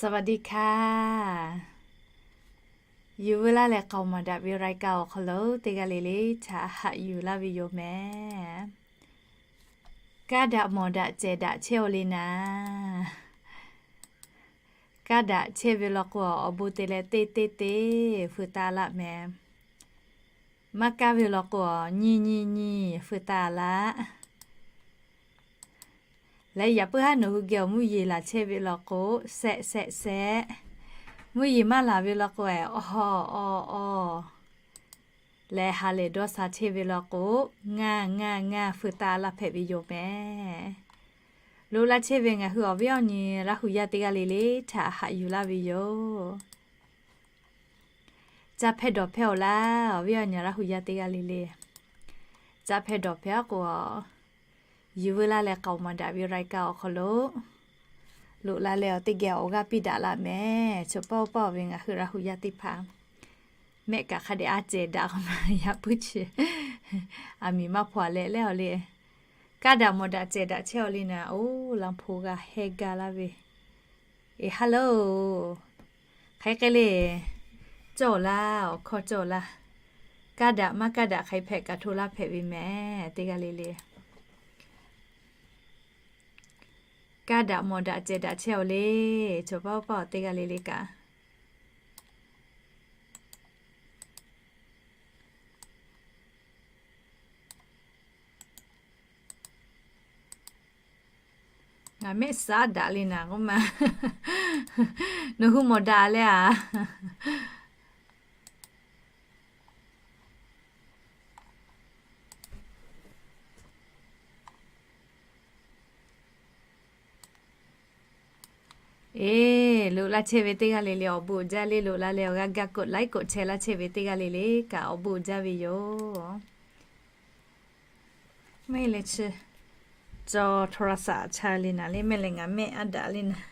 สวัสดีค่ะ Yuˬ veu laˇ leh k'aoˍ maˍ daꞈ ve รายการ awˬ hk'aw lo teˇ g'aˇ le le htaꞈ haꞈ yuˬ laˇ ve yoˬ mehˍ. Kaˇ daꞈ mawˬ daꞈ cehˬ daꞈ chehˇ-oˆ le naˍ. Kaˇ daꞈ chehˇ ve law k'o, awˬ bon te leh teˇ teˇ teˇ feu taˍ laˇ mehˍ. Maˇ kaˇ ve law k'o, nyiˇ nyiˇ nyiˇ feu taˍ laˇ. Leh yaꞈ puiˉ haˉ nawˬ hui geh awˬ mvuhˇ yeˬ laˬ chehˇ ve law k'o, shehˆ shehˆ shehˆ. Mvuhˇ yeˬ maˇ laˬ ve law k'o, awˬ haw awˬ awˬ. Leh ha lehˬ dawˇ sha chehˇ ve law k'o, ngaˇ ngaˇ ngaˇ feu taˍ laˇ hpehꞈ ve yoˬ mehˍ. Loꞈ laˇ chehˇ ve ngaˬ hui awˬ viˉ awˬ nyi Laˇ hu yaˇ teˇ g'aˇ le le htaꞈ haꞈ yuˬ laˇ ve yoˬ. Caˇ hpehˇ dawˬ hpehˇ-oˆ laˇ, awˬ viˉ awˬ nyi Laˇ hu yaˇ teˇ g'aˇ le le. Caˇ hpehˇ dawˬ hpehˇ-aˉ k'o, Yuˬ veu laˇ leh k'aoˍ maˍ daꞈ ve รายการ awˬ hk'aw lo, loꞈ la leh awˬ teˇ geh awˬ g'aˇ piˇ daꞈ laˇ mehˍ. Chaw paˇ paˇ ve ngaˬ hui Laˇ hu yaˇ teˇ hpaˍ mehˆ kaꞈ hk'a dehꞈ a cehˬ daꞈ k'o ma yaꞈ puiˉ chi, aˬ miˍ maˇ hpaw leh leh awˬ le. Kaˇ daꞈ mawˬ daꞈ cehˬ daꞈ chehˇ-oˆ le naˍ. Oˇ, laˇ hpu g'a heh gaˇ laˇ ve. Eˬ, hello. Hk'aˬ hk'e le, cawˇ laˇ, awˬ hkawˇ cawˇ laˇ. Kaˇ daꞈ maˇ kaˇ daꞈ hk'aˬ hpehꞈ kaꞈ hto laˇ hpehꞈ ve mehˍ, teˇ g'aˇ le le. Kaˇ daꞈ mawˬ daꞈ cehˬ daꞈ chehˇ-oˆ le, chaw paˇ paˇ teˇ g'aˇ le le kaꞈ. Ngaˬ mehˆ suhˉ daꞈ le naˍ k'oˆ ma. Nawˬ hui mawˬ daꞈ leh a. Eˬ, loꞈ laˇ chehˇ ve teˇ g'aˇ le le awˬ bon uiˍ jaˇ le, loꞈ la leh awˬ g'aˇ gaˇ กดไลค์ กดแชร์ laˇ chehˇ ve teˇ g'aˇ le le kaꞈ awˬ bon uiˍ jaˇ ve yoˬ. Mehˆ leh chi cawˬ โทรศัพท์ chaˇ le naˍ le, mehˆ leh ngaˬ mehˆ aˉ daꞈ le naˍ.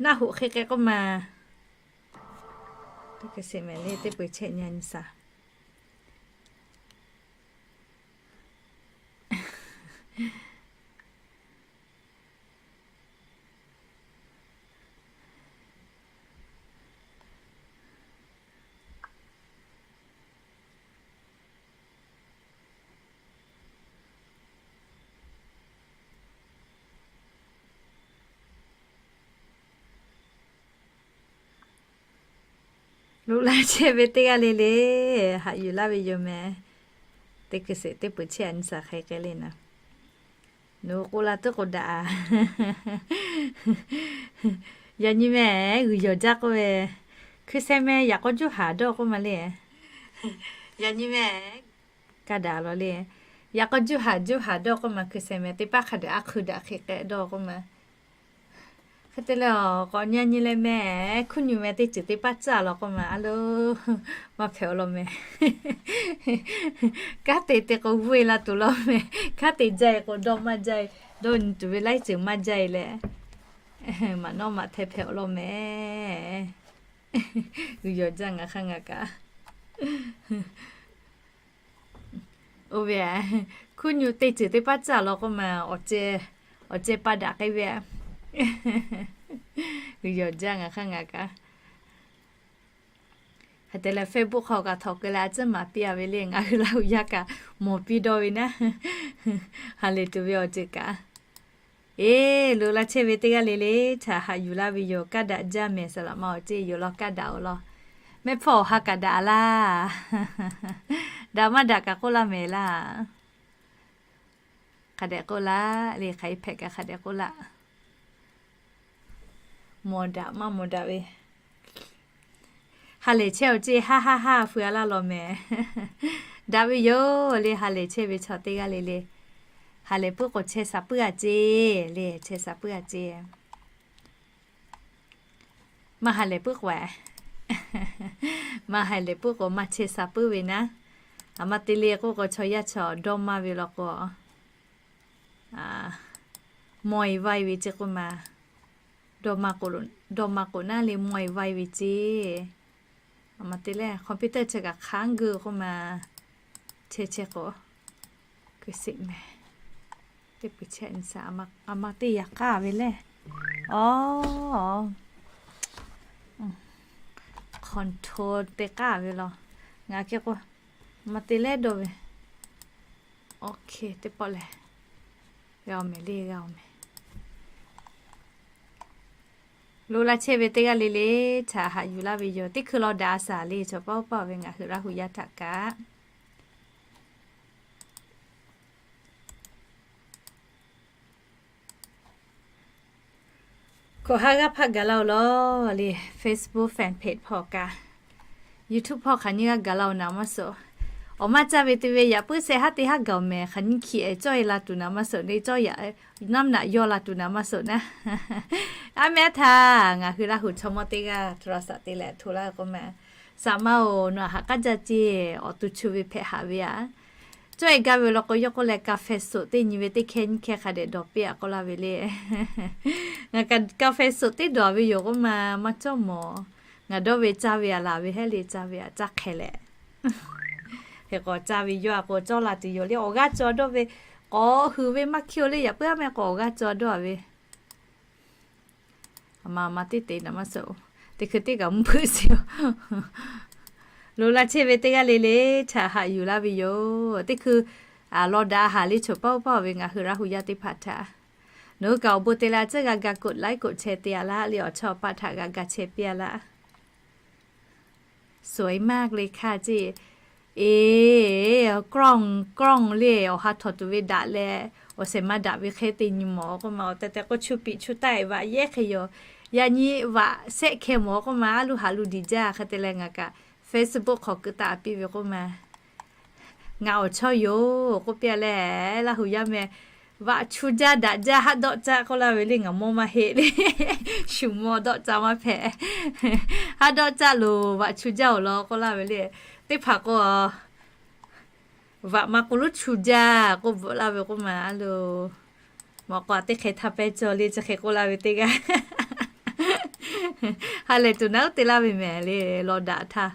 Naˆ hoꞈ hk'e k'ai k'oˆ ma. Teˇ hkui sheˍ mehˍ le, teˇ peu-eˬ chehˇ nyi nyi shaˍ. Loꞈ laˇ chehˇ ve teˇ g'aˇ le le, haꞈ yuˬ laˇ ve yoˬ mehˍ. Teˇ hkui sheˍ teˇ peu-eˬ chehˇ a nyi shaˍ hk'e k'ai le naˍ. Nawˬ k'oˆ la tuˉ k'o daꞈ. Yaꞈ nyi mehˍ, g'uiˬ yawˬ jaˇ k'oˆ ve, hkui sheh meh yaꞈ k'aw juˇ haˍ dawˇ k'oˆ ma le. Yaꞈ nyi mehˍ, kaˇ daꞈ lawˬ le. Yaꞈ k'aw juˇ haˍ juˇ haˍ dawˇ k'oˆ ma, hkui sheh meh teˇ paˉ hk'a dehꞈ aˉ hkui daꞈ hk'e k'ai dawˇ k'oˆ ma. Hk'e te leh, k'awꞈ nyi nyi leh mehˍ, hkuˇ nyi meh teˇ ceuˬ teˇ paˉ caˇ lawˬ k'oˆ ma, a lo, maˇ hpehꞈ-oˆ law mehˍ. Kanˉ te te k'o, vuˇ-e la tuˬ law mehˍ. Kanˉ te jaˇ-e k'o, dawˇ maˇ jaˇ-e, dawˇ nyi tuˬ ve laiˉ ceuˬ maˇ jaˇ-e leh, maꞈ nawˉ maꞈ hteh hpehꞈ-oˆ law mehˍ. G'uiˬ yawˬ jaˇ ngaˬ hk'aˇ ngaˬ kaꞈ. Oˇ ve, hkuˇ nyi teˇ ceuˬ teˇ paˉ caˇ lawˬ k'oˆ ma, awˬ ceh, awˬ ceh pa daꞈ k'ai ve. G'uiˬ yawˬ jaˇ ngaˬ hk'aˇ ngaˬ kaꞈ. Hk'e te leh Facebook hk'aw kaꞈ htawnˍ keu leh a ciˉ maˍ piˇ-a ve le, ngaˬ hui Laˇ hu yaˇ kaꞈ mawˬ piˇ dawˇ ve naˉ. Ha lehˬ tuˬ ve awˬ ceuˬ kaꞈ. Eˬ, loꞈ laˇ chehˇ ve teˇ g'aˇ le le htaꞈ haꞈ yuˬ laˇ ve yoˬ. Kaˇ daꞈ jaˇ mehˍ, saˍ laꞈ ma awˬ ceˇ yoˬ law, kaˇ daꞈ-oˬ law. Mehˆ hpawˇ awˬ ha kaꞈ daꞈ laˇ. Daꞈ maˇ daꞈ kaꞈ k'oˆ laˇ mehˍ laˇ. Hk'a dehꞈ k'oˆ laˇ le, hk'aˬ hk'e hpehꞈ kaꞈ hk'a dehꞈ k'oˆ laˇ. Mawˬ daꞈ maˇ mawˬ daꞈ ve, ha lehˬ chehˇ awˬ ceˇ, haˉ haˉ haˉ feu-a laˇ law mehˍ. Daꞈ ve yoˬ le, ha lehˬ chehˇ ve chaw teˇ g'aˇ le le. Ha lehˬ puiˉ k'o chehˇ sha puiˉ-a ceˇ le, chehˇ sha puiˉ-a ceˇ. Maˇ ha lehˬ puiˉ k'o, maˇ ha lehˬ puiˉ k'o maˇ chehˇ sha puiˉ ve naˉ. Aˬ ma te le k'oˆ k'o, chaw yaˇ chaw dawˇ maˇ ve law k'o, mawˬ-e vaˇ-e ve ceˇ k'oˆ ma. Dawˇ maˇ k'oˆ naˉ le, mawˬ-e vaˇ-e ve ceˇ. Aˬ ma te lehˬ computer chi kaꞈ hk'aˉ geu k'oˆ ma. Chehˇ chehˇ k'o, keu sheˍ mehˍ. Teˇ pui chehˇ nyi shaˍ, aˬ ma teˇ yaꞈ k'aˇ ve lehˬ. Awˬ, control te k'aˇ ve law. Ngaˬ k'o, maˇ te leh dawˇ ve. Ok, teˇ pawˆ lehˬ, g'a-oˬ mehˍ le, g'a-oˬ mehˍ. Loꞈ la chehˇ ve teˇ g'aˇ le le htaꞈ haꞈ yuˬ laˇ ve yoˬ. Teˇ hkui law daꞈ a shaˍ le, chaw paˇ oˇ paˇ ve ngaˬ hui Laˇ hu yaˇ htaꞈ kaꞈ Hkawꞈ ha g'aˇ hpaˆ gaˬ laˇ-oˬ law le, Facebook fan page hpawˇ kaꞈ, YouTube hpawˇ hk'aˬ nyiˇ g'aˇ gaˬ laˇ-oˬ naˍ maˇ suhˍ. Awˬ maˇ caˇ ve te ve yaꞈ puiˉ shehˆ haˉ teˇ haˉ gaˬ-oˬ mehˍ, hk'aˬ nyiˇ hkiˬ cawˇ e la tuˬ naˍ maˇ suhˍ, neˇ cawˇ yaꞈ naˉ mvuhˇ naꞈ yawˇ la tuˬ naˍ maˇ suhˍ naˉ. Aˉ mehˉ htaˇ ngaˬ hui Laˇ hu chaw mawˇ teˇ g'aˇ hto la shaꞈ te leh hto laˇ k'oˆ ma, Saˍ ma-oˬ, nawˬ htaꞈ haꞈ k'aˉ jaˇ ceˇ, awˬ to chu ve hpehꞈ haꞈ ve aꞈ. Cawˇ e gaˇ ve law k'o, yawˇ k'oˆ leh กาแฟสด teˇ nyi ve teˇ hkehˇ nyiˇ hkehˇ hk'a dehꞈ dawˬ piˇ-aꞈ k'oˆ laˇ ve le. Ngaˬ kaꞈ กาแฟสด teˇ dawˬ ve yoˬ k'oˆ ma, maˇ cawˇ mawˬ. Ngaˬ dawˇ ve caˇ ve aꞈ laˬ ve hehˉ le, caˇ ve aꞈ caˇ hk'e leh, hk'e k'awꞈ caˇ ve yawˇ aꞈ k'o cawˇ la tuˬ yoˬ le. Awˬ g'aˇ caw dawˇ ve k'awꞈ hui ve maˇ hkiˇ-oˬ le, yaꞈ puiˉ aˉ mehˉ k'o awˬ g'aˇ caw dawˇ-aꞈ ve Aˬ ma aˬ ma teˇ te naˍ maˇ suhˍ-oˬ, teˇ hkui teˇ kaꞈ mvuhˇ hpeuꞈ sheˍ-oˬ. Loꞈ la chehˇ ve teˇ g'aˇ le le htaꞈ haꞈ yuˬ laˇ ve yoˬ. Teˇ hkui law daꞈ haˍ le, chaw paˇ oˇ paˇ ve ngaˬ hui Laˇ hu yaˇ teˇ hpaˍ htaꞈ nawˬ hui kaꞈ awˬ bon te leh a ciˉ g'a ga กดไลค์ กดแชร์ te-a laˇ le, awˬ chawˇ awˬ paˆ htaꞈ g'a ga chehˇ piˇ-a laˇ. สวยมากเลยค่ะ ceˇ. Eˬ, กล้อง กล้อง le, awˬ ha htawnˍ tuˬ ve daꞈ leh, awˬ shehˍ ma daꞈ ve hk'e te nyi mawˬ k'oˆ ma, awˬ tehˬ tehˬ k'o chu piꞈ chu taˆ-e vaꞈ yehˉ hk'e yoˬ. Yaꞈ nyi vaꞈ shehˆ hkeh mawˬ k'oˆ ma, a loˇ haꞈ loˇ diˬ jaˇ hk'e te leh ngaˬ kaꞈ Facebook hk'aw keu taˍ piˇ ve k'oˆ ma, ngaˬ awˬ chawˇ yoˬ k'oˆ piˇ-a leh, Laˇ hu yaˇ meh, vaꞈ chu jaˇ daꞈ jaˇ haˆ dawˆ caˆ k'oˆ laˇ ve le, ngaˬ mawˇ maˇ heˆ le. Shu mawˇ dawˆ caˆ maˇ hpehꞈ. Haˆ dawˆ caˆ loˬ, vaꞈ chu jaˇ-oˬ law k'oˆ laˇ ve le. Teˇ hpaˍ k'o, vaꞈ ma k'o loˉ chu jaˇ k'oˆ bvuhꞈ laˇ ve k'oˆ ma, a loˬ, mawꞈ k'aw teˇ hk'e htaˇ pehˇ cawˬ le, chi hk'e k'oˆ laˇ ve teˇ g'aˇ. Ha lehˬ tuˬ naˉ uˉ te laˇ ve mehˍ le, law daꞈ htaˇ.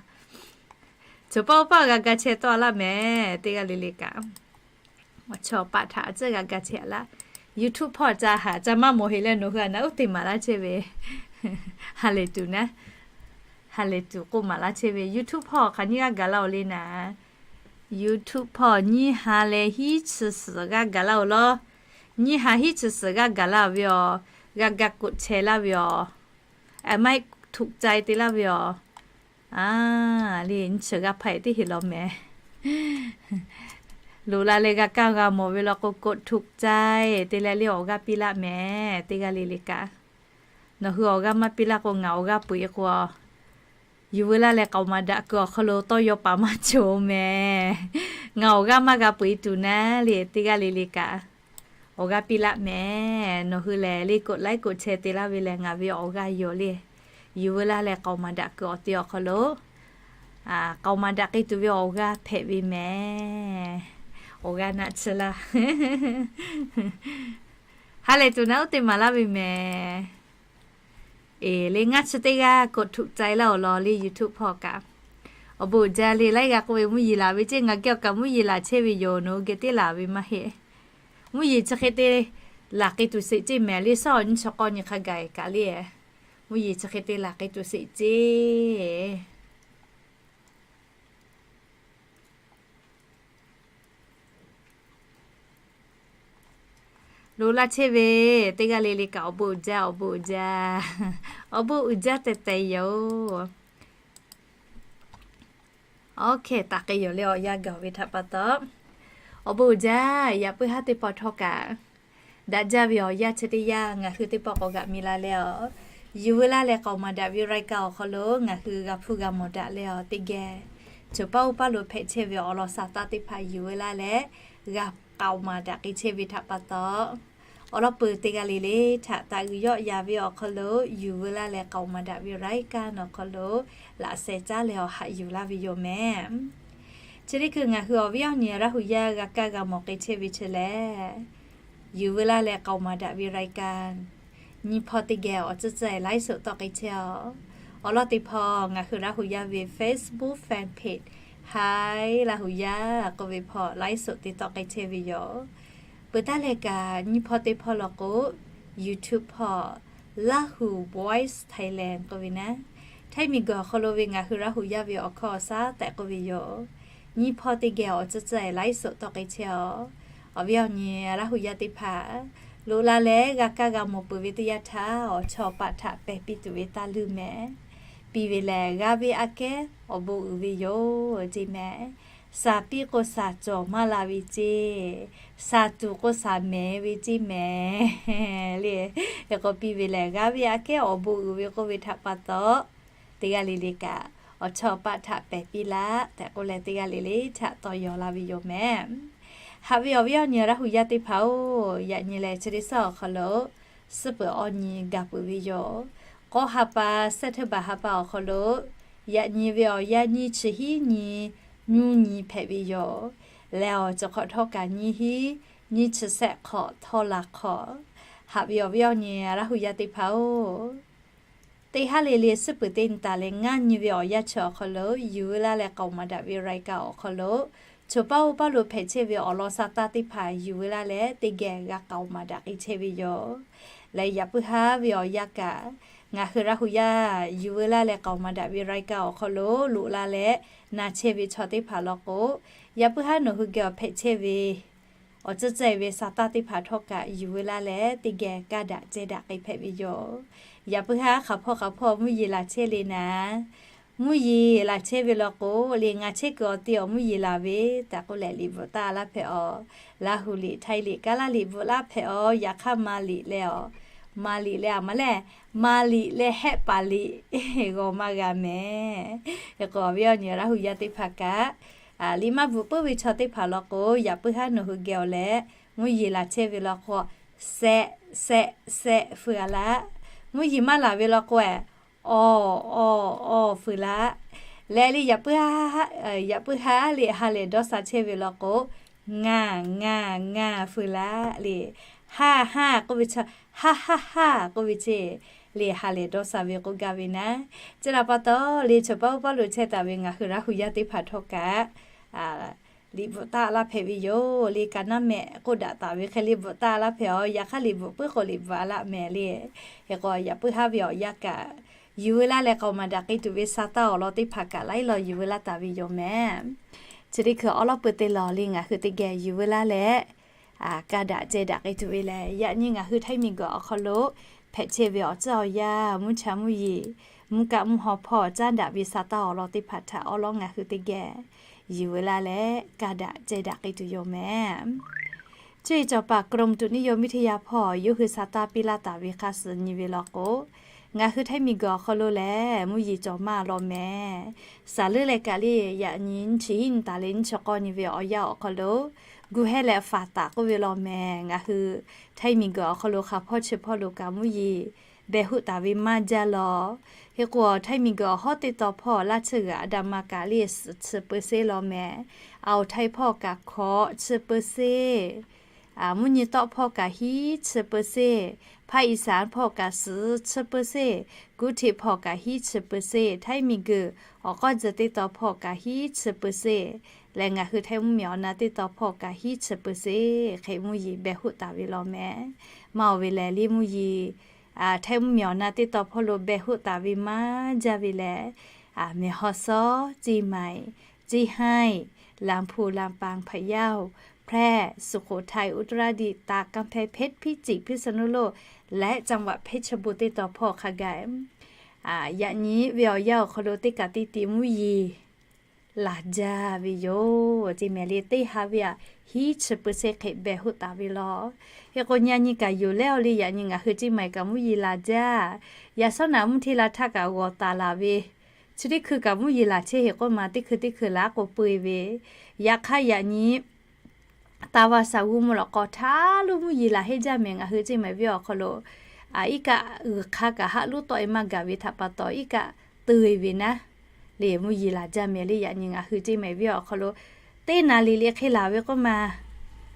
Chaw paˇ oˇ paˇ g'a ga chehˇ tawˆ laˇ mehˍ, teˇ g'aˇ le le kaꞈ. Awˬ chawˇ awˬ paˆ htaꞈ a ciˉ g'a ga chehˇ-a laˇ. YouTube hpawˇ ca haˍ ca maˇ mawˬ heˆ leh nawˬ hui a naˉ uˉ te maˍ laˇ chehˇ ve, ha lehˬ tuˬ naˉ, ha lehˬ tuˬ k'oˆ maˍ laˇ chehˇ ve, YouTube hpawˇ hk'aˬ nyiˇ g'aˇ gaˬ laˇ-oˬ le naˍ. YouTube hpawˇ nyiˇ ha leh hiˉ chi suhˍ g'aˇ gaˬ laˇ-oˬ law. Nyiˇ ha hiˉ chi suhˍ g'aˇ gaˬ laˇ ve awˬ, g'a ga กดแชร์ laˇ ve awˬ, a maˇ heˆ ถูกใจ te laˇ ve awˬ. A, le nyi chi g'aˇ hpaˇ-e teˇ heˍ law mehˍ. Loꞈ la leh g'a kaˇ g'a mawˬ ve law k'o กดถูกใจ te leh le awˬ g'aˇ piˇ laˇ mehˍ, teˇ g'aˇ le le kaꞈ. Nawˬ hui awˬ g'aˇ maˇ piˇ laˇ k'o ngaˬ awˬ g'aˇ peu-eˬ k'o, yuˬ veu laˇ leh k'aoˍ maˍ daꞈ kuiˬ awˬ hk'aw lo tawˇ yaw paˍ maˇ cawˬ mehˍ. Ngaˬ awˬ g'aˇ maˇ g'a peu-eˬ tuˬ naˉ le, teˇ g'aˇ le le kaꞈ. Awˬ g'aˇ piˇ laˇ mehˍ. Nawˬ hui lehˬ le กดไลค์ กดแชร์ te laˇ ve lehˬ ngaˬ ve awˬ g'aˇ yoˬ le. Yuˬ veu laˇ leh k'aoˍ maˍ daꞈ kuiˬ awˬ te awˬ hk'aw lo, k'aoˍ maˍ daꞈ k'ai tuˬ ve awˬ g'aˇ hpehꞈ ve mehˍ. Awˬ g'aˇ naˆ tsuhˇ laˇ. Ha lehˬ tuˬ naˉ uˉ te maˍ laˇ ve mehˍ. Eˬ, le ngaˇ chi teˇ g'aˇ กดถูกใจ laˇ-oˬ law le YouTube hpawˇ kaꞈ. Awˬ bon uiˍ jaˇ le, laiˉ g'aˇ k'oˆ ve mvuhˇ yeˬ laˬ ve ceˇ, ngaˬ geh awˬ kaꞈ mvuhˇ yeˬ laˬ chehˇ ve yoˬ, nawˬ hui geh teˇ laˬ ve maˇ heˆ. Mvuhˇ yeˬ chi hk'e te laˬ k'ai tuˬ sheˍ ceˇ mehˍ le, shaw nyi chaw k'aw nyi hk'a gaˬ kaꞈ le. Mvuhˇ yeˬ chi hk'e te laˬ k'ai tuˬ sheˍ ceˇ. Loꞈ la chehˇ ve teˇ g'aˇ le le kaꞈ awˬ bon uiˍ jaˇ, awˬ bon uiˍ jaˇ, awˬ bon uiˍ jaˇ tehꞈ tehꞈ yoˬ. Awˬ hk'e taˍ k'ai yoˬ le, awˬ yanˇ gaˬ ve htaꞈ pa taw. Awˬ bon uiˍ jaˇ, yaꞈ puiˉ haˉ teˇ pawˆ htawˇ kaꞈ daꞈ jaˇ ve awˬ yanˇ chi teˇ yanˇ ngaˬ hui teˇ pawˆ k'awꞈ g'aꞈ mi la leh awˬ, yuˬ veu laˇ leh k'aoˍ maˍ daꞈ ve รายการ awˬ hk'aw lo ngaˬ hui g'a hpuˇ g'a mawˬ daꞈ leh awˬ teˇ geh, chaw paˇ oˇ paˇ lo hpehꞈ chehˇ ve awˬ lawn shaˍ taˇ teˇ hpaˍ yuˬ veu laˇ leh g'a k'aoˍ maˍ daꞈ k'ai chehˇ ve htaꞈ pa taw, awˬ lawn peuˬ teˇ g'aˇ le le htaꞈ taꞈ g'uiˬ yawˆ ya ve awˬ hk'aw lo yuˬ veu laˇ leh k'aoˍ maˍ daꞈ ve รายการ awˬ hk'aw lo laꞈ sheh caˉ leh awˬ haꞈ yuˬ laˇ ve yoˬ mehˍ. Chi teˇ hkui ngaˬ hui awˬ viˉ awˬ nyi Laˇ hu yaˇ g'a kaˇ g'a mawˬ k'ai chehˇ ve chi lehˬ, yuˬ veu laˇ leh k'aoˍ maˍ daꞈ ve รายการ nyi hpawˇ teˇ geh awˬ tcuhˇ tcuhˇ-e ไลฟ์สด tawˆ k'ai chehˇ-aˬ. Awˬ lawn teˇ hpawˇ ngaˬ hui Laˇ hu yaˇ ve Facebook fan page Hi Laˇ hu yaˇ k'oˆ ve hpawˇ ไลฟ์สด te tawˆ k'ai chehˇ ve yoˬ. Peuˬ taˇ leh kaꞈ nyi hpawˇ teˇ hpawˇ law k'o, YouTube hpawˇ Laˇ hu Voice Thailand k'oˆ ve naˉ, Htaiˇ miˬguiˬ awˬ hk'aw lo ve ngaˬ hui Laˇ hu yaˇ ve awˬ hkawˇ awˬ shaˉ tehꞈ k'oˆ ve yoˬ. Nyiˇ hpawˇ teˇ geh awˬ tcuhˇ tcuhˇ e laiˉ suhˍ tawˆ k'ai chehˇ aw. Awˬ viˉ awˬ nyi Laˇ hu yaˇ teˇ hpaˍ, loꞈ la leh g'a kaˇ g'a mawˬ peuˬ ve teˇ yanˇ htaˇ, awˬ chawˇ awˬ paˆ htaꞈ pehˬ piˇ tuˬ ve taˇ luˇ mehˍ. Piˇ ve lehˬ, g'aˇ ve aꞈ kehˉ awˬ bon uiˍ ve yoˬ ceˇ mehˍ. Shaˍ piˇ k'o shaˍ cawˬ maˇ la ve ceˇ, shaˍ tuˬ k'o shaˍ mehˍ ve ceˇ mehˍ le. Hk'e k'o piˇ ve lehˬ, g'aˇ ve aꞈ kehˉ awˬ bon uiˍ ve k'oˆ ve htaꞈ pa taw, teˇ g'aˇ le le kaꞈ awˬ chawˇ awˬ paˆ htaꞈ pehˬ piˇ laˇ tehꞈ k'oˆ leh, teˇ g'aˇ le le htaꞈ tawˇ yaw la ve yoˬ mehˍ. Haꞈ ve awˬ viˉ awˬ nyi Laˇ hu yaˇ teˇ hpaˍ-oˬ, yaꞈ nyi lehˬ chi teˇ suhˉ awˬ hk'aw lo suhˉ peuˬ awˬ nyi gaˬ peuˬ ve yoˬ. K'awˇ ha pa, September ha pa awˬ hk'aw lo yaꞈ nyi ve awˬ yanˇ nyiˇ chi hiˉ nyi nyuˇ nyi hpehꞈ ve yoˬ. Leh awˬ ceuˬ hk'awꞈ htawˇ kaꞈ nyiˇ hiˉ nyiˇ chi shehˆ hk'awꞈ htawˇ la hk'awꞈ. Haꞈ ve awˬ viˉ awˬ nyi Laˇ hu yaˇ teˇ hpaˍ-oˬ, teˇ haˉ le le suhˉ peuˬ teˇ nyi taˍ leh ngaˇ nyi ve awˬ yanˇ chi awˬ hk'aw lo yuˬ veu laˇ leh k'aoˍ maˍ daꞈ ve รายการ awˬ hk'aw lo, choˬ paˇ oˇ paˇ lo hpehꞈ chehˇ ve awˬ lawn sa taˇ teˇ hpaˍ yuˬ veu laˇ leh teˇ geh g'a k'aoˍ maˍ daꞈ k'ai chehˇ ve yoˬ. Leh yaꞈ puiˉ haˉ ve awˬ yanˇ kaꞈ, ngaˬ hui Laˇ hu yaˇ yuˬ veu laˇ leh k'aoˍ maˍ daꞈ ve รายการ awˬ hk'aw lo loꞈ la leh na chehˇ ve chaw teˇ hpaˍ law k'o, yaꞈ puiˉ haˉ nawˬ hui geh awˬ hpehꞈ chehˇ ve awˬ tcuhˇ ceh ve sa taˇ teˇ hpaˍ htawˇ kaꞈ yuˬ veu laˇ leh teˇ geh kaˇ daꞈ ceh daꞈ k'ai hpehꞈ ve yoˬ. Yaꞈ puiˉ haˉ hk'aˬ hpawˇ hk'aˬ hpawˇ mvuhˇ yeˬ laˬ chehˇ le naˍ, mvuhˇ yeˬ laˬ chehˇ ve law k'o, le ngaˬ chehˇ kuiˬ awˬ te awˬ mvuhˇ yeˬ laˬ ve tehꞈ k'oˆ leh liꞈ bvuhꞈ taˇ laˇ hpehꞈ aw. Laˇ hu liꞈ, Htaiˇ liꞈ, Kaˉlaˇ liꞈ bvuhꞈ laˇ hpehꞈ aw. Yaꞈ hk'aˇ ma liꞈ leh aˬ, ma liꞈ leh aˬ ma lehˬ, ma liꞈ leh hehˆ paˍ liꞈ g'awˬ maˇ g'a mehˍ. Hk'e k'o awˬ viˉ awˬ nyi Laˇ hu yaˇ teˇ hpaˍ kaꞈ, liꞈ maˇ bvuhꞈ puiˉ ve chaw teˇ hpaˍ law k'o, yaꞈ puiˉ haˉ nawˬ hui geh awˬ leh mvuhˇ yeˬ laˬ chehˇ ve law k'o, sehˆ sehˆ sehˆ feu a laˇ. Mvuhˇ yeˬ maˇ laˬ ve law k'o, awˬ awˬ awˬ feu laˇ. Leh le yaꞈ puiˉ haˉ le ha lehˬ dawˇ sha chehˇ ve law k'o, ngaˬ ngaˬ ngaˬ feu laˇ le. Haˇ haˇ k'oˆ ve chaw, haˇ haˇ haˇ k'oˆ ve ceˇ, le ha lehˬ dawˇ sha ve k'oˆ gaˇ ve naˉ. Chi htaꞈ pa taw le choˬ paˇ oˇ paˇ lo chehˇ taˍ ve ngaˬ hui Laˇ hu yaˇ teˇ hpaˍ htawˇ kaꞈ liꞈ bvuhꞈ taˇ laˇ hpehꞈ ve yoˬ. Le ka naˉ mehˆ k'oˆ daꞈ taˍ ve hk'e liꞈ bvuhꞈ taˇ laˇ hpehꞈ aw. Yaꞈ hk'aˇ liꞈ bvuhꞈ puiˉ k'o liꞈ bvuhꞈ a laˇ mehˍ le. Hk'e k'o yaꞈ puiˉ haˉ ve awˬ yanˇ kaꞈ yuˬ veu laˇ leh k'aoˍ maˍ daꞈ k'ai tuˬ ve sa taˇ awˬ lawn teˇ hpaˍ kaꞈ laiˉ law yuˬ veu laˇ taˍ ve yoˬ mehˍ. Chi teˇ hkui awˉ lawˉ peuˬ teˇ law le ngaˬ hui teˇ geh yuˬ veu laˇ leh kaˇ daꞈ ceh daꞈ k'ai tuˬ ve lehˬ, yaꞈ nyi ngaˬ hui Htaiˇ miˬguiˬ awˬ hk'aw lo hpehꞈ chehˇ ve awˬ tcuhˉ awˬ yanˇ, mvuhˇ cha mvuhˇ yeˬ, mvuhˇ kaˆ mvuhˇ haw hpawˇ caˉ daꞈ ve sa taˇ awˬ lawn teˇ hpaˍ htaꞈ awˉ lawˉ ngaˬ hui teˇ geh yuˬ veu laˇ leh kaˇ daꞈ ceh daꞈ k'ai tuˬ yoˬ mehˍ. Cuˇ yiˍ cawˬ paˍ กรมอุตุนิยมวิทยา hpawˇ yawˇ hui sa taˇ piˇ laˇ taˍ ve hk'a suhˍ nyi ve law k'o, ngaˬ hui Htaiˇ miˬguiˬ awˬ hk'aw lo lehˬ mvuhˇ yeˬ cawˬ maˇ law mehˍ. Saˍ leuˉ leh kaꞈ le yaꞈ nyi nyiˇ chi hiˉ nyi taˍ leh nyiˇ chi k'awˇ nyi ve awˬ yanˇ awˬ hk'aw lo, gu hehˇ leh faˍ taˍ k'oˆ ve law mehˍ. Ngaˬ hui Htaiˇ miˬguiˬ awˬ hk'aw lo hk'aˬ hpawˇ chi hpawˇ lo kaꞈ mvuhˇ yeˬ behˬ hoˆ taˍ ve maˇ jaˇ law. Hk'e k'o Htaiˇ miˬguiˬ awˬ hawˉ teˇ taw hpawˇ laˇ tsuhˇ g'uiˬ a da ma kaꞈ le suhˍ chi เปอร์เซ็นต์ law mehˍ. Aˬ Htaiˇ hpawˇ kaꞈ hkawꞈ chi เปอร์เซ็นต์, mvuhˇ nyi tawˆ hpawˇ kaꞈ hiˉ chi เปอร์เซ็นต์, ภาคอีสาน hpawˇ kaꞈ suhˍ chi เปอร์เซ็นต์, Guˇ Htiꞈ hpawˇ kaꞈ hiˉ chi เปอร์เซ็นต์, Htaiˇ miˬguiˬ awˬ k'awˇ tcuh teˇ taw hpawˇ kaꞈ hiˉ chi เปอร์เซ็นต์ leh ngaˬ hui Htaiˇ mvuhˇ miˬ awˬ na teˇ taw hpawˇ kaꞈ hiˉ chi เปอร์เซ็นต์ hk'e mvuhˇ yeˬ behˬ hoˆ taˍ ve law mehˍ. Maˇ oˬ ve lehˬ le mvuhˇ yeˬ Htaiˇ mvuhˇ miˬ awˬ na teˇ taw hpawˇ lo behˬ hoˆ taˍ ve maˇ jaˇ ve lehˬ, แม่ฮ่องสอน, เชียงใหม่, เชียงราย, ลำพูน, ลำปาง, พะเยา, แพร่, สุโขทัย, อุตรดิตถ์, ตาก, กำแพงเพชร, พิจิตร, พิษณุโลก และจังหวัดเพชรบูรณ์ teˇ taw hpawˇ hk'a gaˬ, yaꞈ nyi ve awˬ yanˇ awˬ hk'aw lo teˇ kaꞈ teˇ ti mvuhˇ yeˬ laˬ jaˇ ve yoˬ. Chi mehˍ le teˇ ha ve aꞈ hiˉ chi เปอร์เซ็นต์ hk'e behˬ hoˆ taˍ ve law. Hk'e k'o nyi a nyi kaꞈ yoˬ lehˬ awˬ le yaꞈ nyi ngaˬ hui เชียงใหม่ kaꞈ mvuhˇ yeˬ laˬ jaˇ. Yaꞈ shawˉ naꞈ mvuhˇ hteˇ la htaˇ kaꞈ g'awˬ taˍ laˬ ve, chi teˇ hkui kaꞈ mvuhˇ yeˬ laˬ chehˇ hk'e k'oˆ ma teˇ hkui teˇ hkui laꞈ k'o peu-e ve. Yaꞈ hk'aˇ yaꞈ nyi taˇ va shaˍ g'uˇ mvuhˇ lawꞈ k'aw htaˇ lo mvuhˇ yeˬ laˬ heˆ jaˇ mehˍ. Ngaˬ hui Chiang Mai venˇ awˬ hk'aw lo iˉ kaˆ g'uiˬ hk'aˇ kaꞈ haˆ luˉ tawˆ e maˇ gaˬ ve htaꞈ pa taw iˉ kaˆ teu e ve naˉ, le mvuhˇ yeˬ laˬ jaˇ mehˍ le. Yaꞈ nyi ngaˬ hui Chiang Mai venˇ awˬ hk'aw lo teˇ naˍ riˍ le hk'e laˬ ve k'oˆ ma,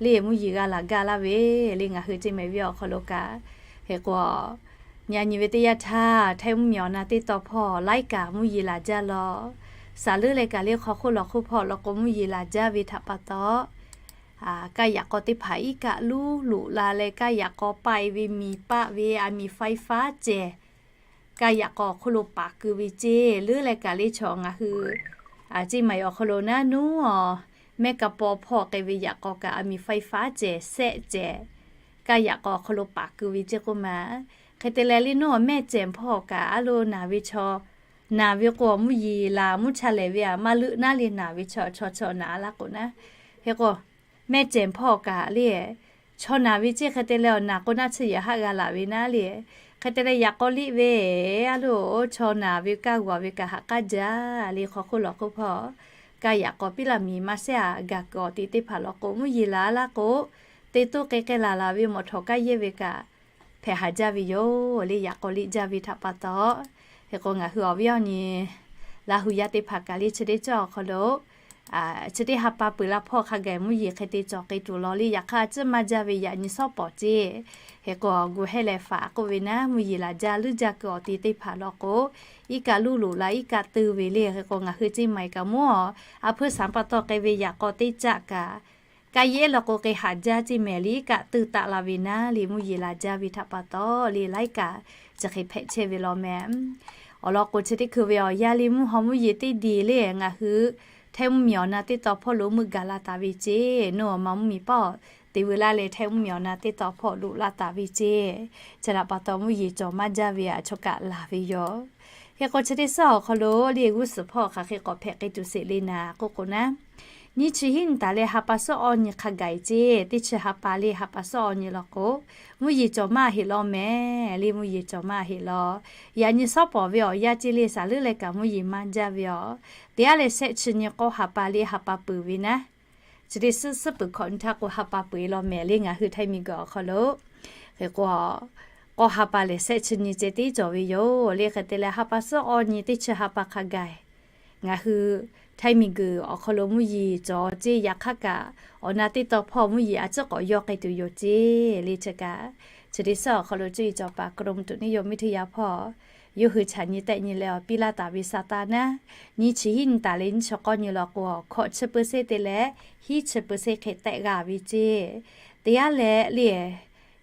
le mvuhˇ yeˬ g'a laˬ gaˇ laˇ ve, le ngaˬ hui Chiang Mai venˇ awˬ hk'aw lo kaꞈ. Hk'e k'o, nyi a nyi ve teˇ yanˇ htaˇ Htaiˇ mvuhˇ miˬ awˬ na teˇ taw hpawˇ laiˉ kaꞈ mvuhˇ yeˬ laˬ jaˇ law. Saˍ leuˉ leh kaꞈ le hk'aw hk'oˆ lawˬ hk'oˆ hpawˇ law k'o mvuhˇ yeˬ laˬ jaˇ ve htaꞈ pa taw, kaˇ yaꞈ k'aw teˇ hpaˍ iˉ kaˆ luˉ loꞈ la leh kaˇ yaꞈ k'aw paˆ e ve miˬ paˆ ve aˬ miˬ ไฟฟ้า cehˬ kaˇ yaꞈ k'aw awˬ hk'oˆ lo paˍ keu ve ceˇ. Leuˉ leh kaꞈ le chaw ngaˬ hui ceˇ maˬ awˬ hk'aw lo naˉ nuˉ a, mehˆ ka paw hpawˇ k'ai ve yaꞈ k'aw kaꞈ a miˍ faiˇ faˉ cehˬ sehˆ cehˬ kaˇ yaꞈ k'aw awˬ hk'aw lo paˍ keu ve ceˇ k'oˆ ma. Hk'e te leh le nuˉ a mehˆ cehˬ hpawˇ kaꞈ a lo naˬ ve chaw, naˬ ve k'o mvuhˇ yeˬ laˬ mvuhˇ cha lehˬ ve a maˇ leuˆ naˉ le naˬ ve chaw chaw chaw naˬ laˇ k'o naˉ. Hk'e k'o mehˆ cehˬ hpawˇ kaꞈ le chaw naˬ ve ceˇ. Hk'e te leh awˬ naˬ k'o naˉ tsuhˇ yehˬ haˆ g'a laˬ ve naˉ le. Hk'e te leh yaꞈ k'aw liˇ ve a lo chaw naˬ ve kaˇ g'aw ve kaꞈ haꞈ k'aˉ jaˇ le hk'aw hk'oˆ lawˬ hk'oˆ hpawˇ kaˇ yaꞈ k'aw piˉ laˇ miˬ maˇ sehˉ a gaˬ kuiˬ awˬ te teˇ hpaˍ lawˬ k'o mvuhˇ yeˬ laˬ laˇ k'o, te toˇ k'ai k'ai laˬ laˬ ve mawˬ htawˍ kaˇ yehˇ ve kaꞈ hpehꞈ haˍ jaˇ ve yoˬ le. Yaꞈ k'aw liˇ jaˇ ve htaꞈ pa taw, hk'e k'o ngaˬ hui awˬ viˉ awˬ nyi Laˇ hu yaˇ teˇ hpaˍ kaꞈ le chi teˇ cawˇ awˬ hk'aw lo chi teˇ ha pa peuˬ la hpawˇ hk'a gaˬ mvuhˇ yeˬ hk'e te cawˬ k'ai tuˬ lawˬ le. Yaꞈ hk'aˇ tcuhˇ maˇ jaˇ ve yaꞈ nyi shawˉ pawˍ ceˇ. Hk'e k'o gu hehˉ leh faˍ k'oˆ ve naˉ mvuhˇ yeˬ laˬ jaˇ leuˉ jaˇ kuiˬ awˬ te teˇ hpaˍ lawˬ k'o, iˉ kaˆ luˇ loꞈ la iˉ kaˆ teu ve le. Hk'e k'o ngaˬ hui ceˇ maˬ kaꞈ mawˇ a hpuiˇ saˍ pa taw k'ai ve yaꞈ k'aw teˇ caˆ kaꞈ kaˇ yehˇ lawˬ k'o k'ai haˍ jaˇ ceˇ mehˍ le iˉ kaˆ teu taˆ la ve naˉ le mvuhˇ yeˬ laˬ jaˇ ve htaꞈ pa taw le laiˉ kaꞈ chi hk'e hpehꞈ chehˇ ve lawˬ mehˍ. Awˬ lawn k'o chi teˇ hkui ve awˬ yanˇ le mvuhˇ haw mvuhˇ yeˬ teˇ diˬ le ngaˬ hui Htaiˇ mvuhˇ miˬ awˬ na teˇ taw hpawˇ lo meuˆ gaˬ la taˍ ve ceˇ. Nawˬ ma mvuhˇ miˬ pawˆ te veu laˇ leh Htaiˇ mvuhˇ miˬ awˬ na teˇ taw hpawˇ loꞈ la taˍ ve ceˇ. Chi htaꞈ pa taw mvuhˇ yeˬ cawˬ maˇ jaˇ ve a chaw kaꞈ laˬ ve yoˬ. Hk'e k'o chi teˇ suhˉ awˬ hk'aw lo le g'uˇ suhˍ hpawˇ hk'aˬ hk'e k'awꞈ hpehꞈ k'ai tuˬ sheˍ le naˍ k'oˆ k'o naˉ, nyiˇ chi hiˉ nyi taˍ leh ha pa suhˉ awˇ nyi hk'a gaˬ ceˇ. Teˇ chi ha pa le ha pa suhˉ awˇ nyi lawˬ k'o, mvuhˇ yeˬ cawˬ maˇ heˆ lawˬ mehˍ le mvuhˇ yeˬ cawˬ maˇ heˆ lawˬ. Yaꞈ nyi shawˉ pawˍ ve awˬ yanˇ ceˇ le saˍ leuˉ leh kaꞈ mvuhˇ yeˬ maˇ jaˇ ve yoˬ. Teˇ g'aˇ leh shehˆ chi nyi k'awˇ ha pa le ha pa peuˬ ve naˉ, chi teˇ suhˉ suhˉ peuˬ hkawꞈ nyi htaˇ k'o ha pa peuˬ e lawˬ mehˍ le ngaˬ hui Htaiˇ miˬ guiˬ awˬ hk'aw lo. Hk'e k'o k'awˇ ha pa lehˬ shehˆ chi nyi ceh tiˉ cawˬ ve yoˬ le. Hk'e te leh ha pa suhˉ awˇ nyi teˇ chi ha pa hk'a gaˬ ngaˬ hui Htaiˇ miˬ guiˬ awˬ hk'aw lo mvuhˇ yeˬ cawˬ ceˇ. Yaꞈ hk'aˇ kaꞈ awˬ na teˇ taw hpawˇ mvuhˇ yeˬ a ciˉ k'awꞈ yawˇ k'ai tuˬ yoˬ ceˇ le. Chi kaꞈ chi teˇ suhˉ awˬ hk'aw lo cuˇ yiˍ cawˬ paˍ กรมอุตุนิยมวิทยา hpawˇ yawˇ hui chaꞈ nyi tehˆ nyi leh awˬ piˇ laˇ taˍ ve sa taˇ naˉ, nyiˇ chi hiˉ nyi taˍ leh nyiˇ chi k'awˇ nyi lawˬ k'o hkawꞈ chi เปอร์เซ็นต์ te leh hiˉ chi เปอร์เซ็นต์ hk'e tehˆ g'a ve ceˇ. Teˇ g'aˇ leh le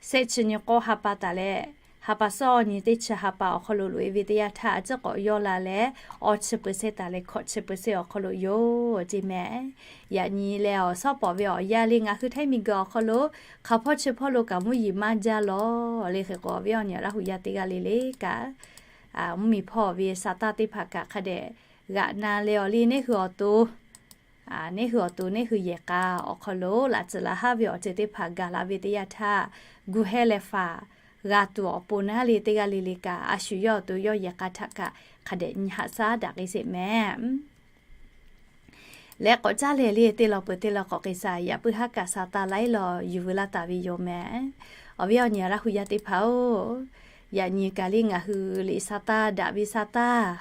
shehˆ chi nyi k'awˇ ha pa taˍ leh ha pa suhˉ awˇ nyi teˇ chi ha pa awˬ hk'aw lo loꞈ e ve teˇ yanˇ htaˇ a ciˉ k'awꞈ yawˇ la leh awˇ chi เปอร์เซ็นต์ taˍ leh hkawꞈ chi เปอร์เซ็นต์ awˬ hk'aw lo yoˬ ceˇ mehˍ. Yaꞈ nyi leh awˬ shawˉ pawˍ ve awˬ yanˇ le ngaˬ hui Htaiˇ miˬ guiˬ awˬ hk'aw lo hk'aˬ hpawˇ chi hpawˇ lo kaꞈ mvuhˇ yeˬ maˇ jaˇ lawˬ le. Hk'e k'o awˬ viˉ awˬ nyi Laˇ hu yaˇ teˇ g'aˇ le le kaꞈ mvuhˇ miˬ hpawˇ ve sa taˇ teˇ hpaˍ kaꞈ hk'a dehꞈ g'aꞈ na leh awˬ le neˇ hui awˬ to neˇ hui awˬ to neˇ hui yehˬ k'a awˬ hk'aw lo laꞈ tcuhˍ laꞈ haˉ ve awˬ ceuˬ teˇ hpaˍ gaˬ la ve teˇ yanˇ htaˇ, gu hehˉ leh faˍ g'a tuˬ awˬ pon naˉ le teˇ g'aˇ le le kaꞈ a shu yawˇ awˬ to yawˇ yehˬ k'a htaꞈ kaꞈ hk'a dehꞈ nyi haꞈ shaˉ daꞈ k'ai sheˍ mehˍ. Leh k'awꞈ caˇ leh le teˇ law peuˬ teˇ law k'awꞈ k'ai shaˍ yaꞈ puiˉ haˉ kaꞈ sa taˇ laiˉ law yuˬ veu laˇ taˍ ve yoˬ mehˍ. Awˬ viˉ awˬ nyi Laˇ hu yaˇ teˇ hpaˍ-oˬ, yaꞈ nyi kaꞈ le ngaˬ hui liꞈ sa taˇ daꞈ ve sa taˇ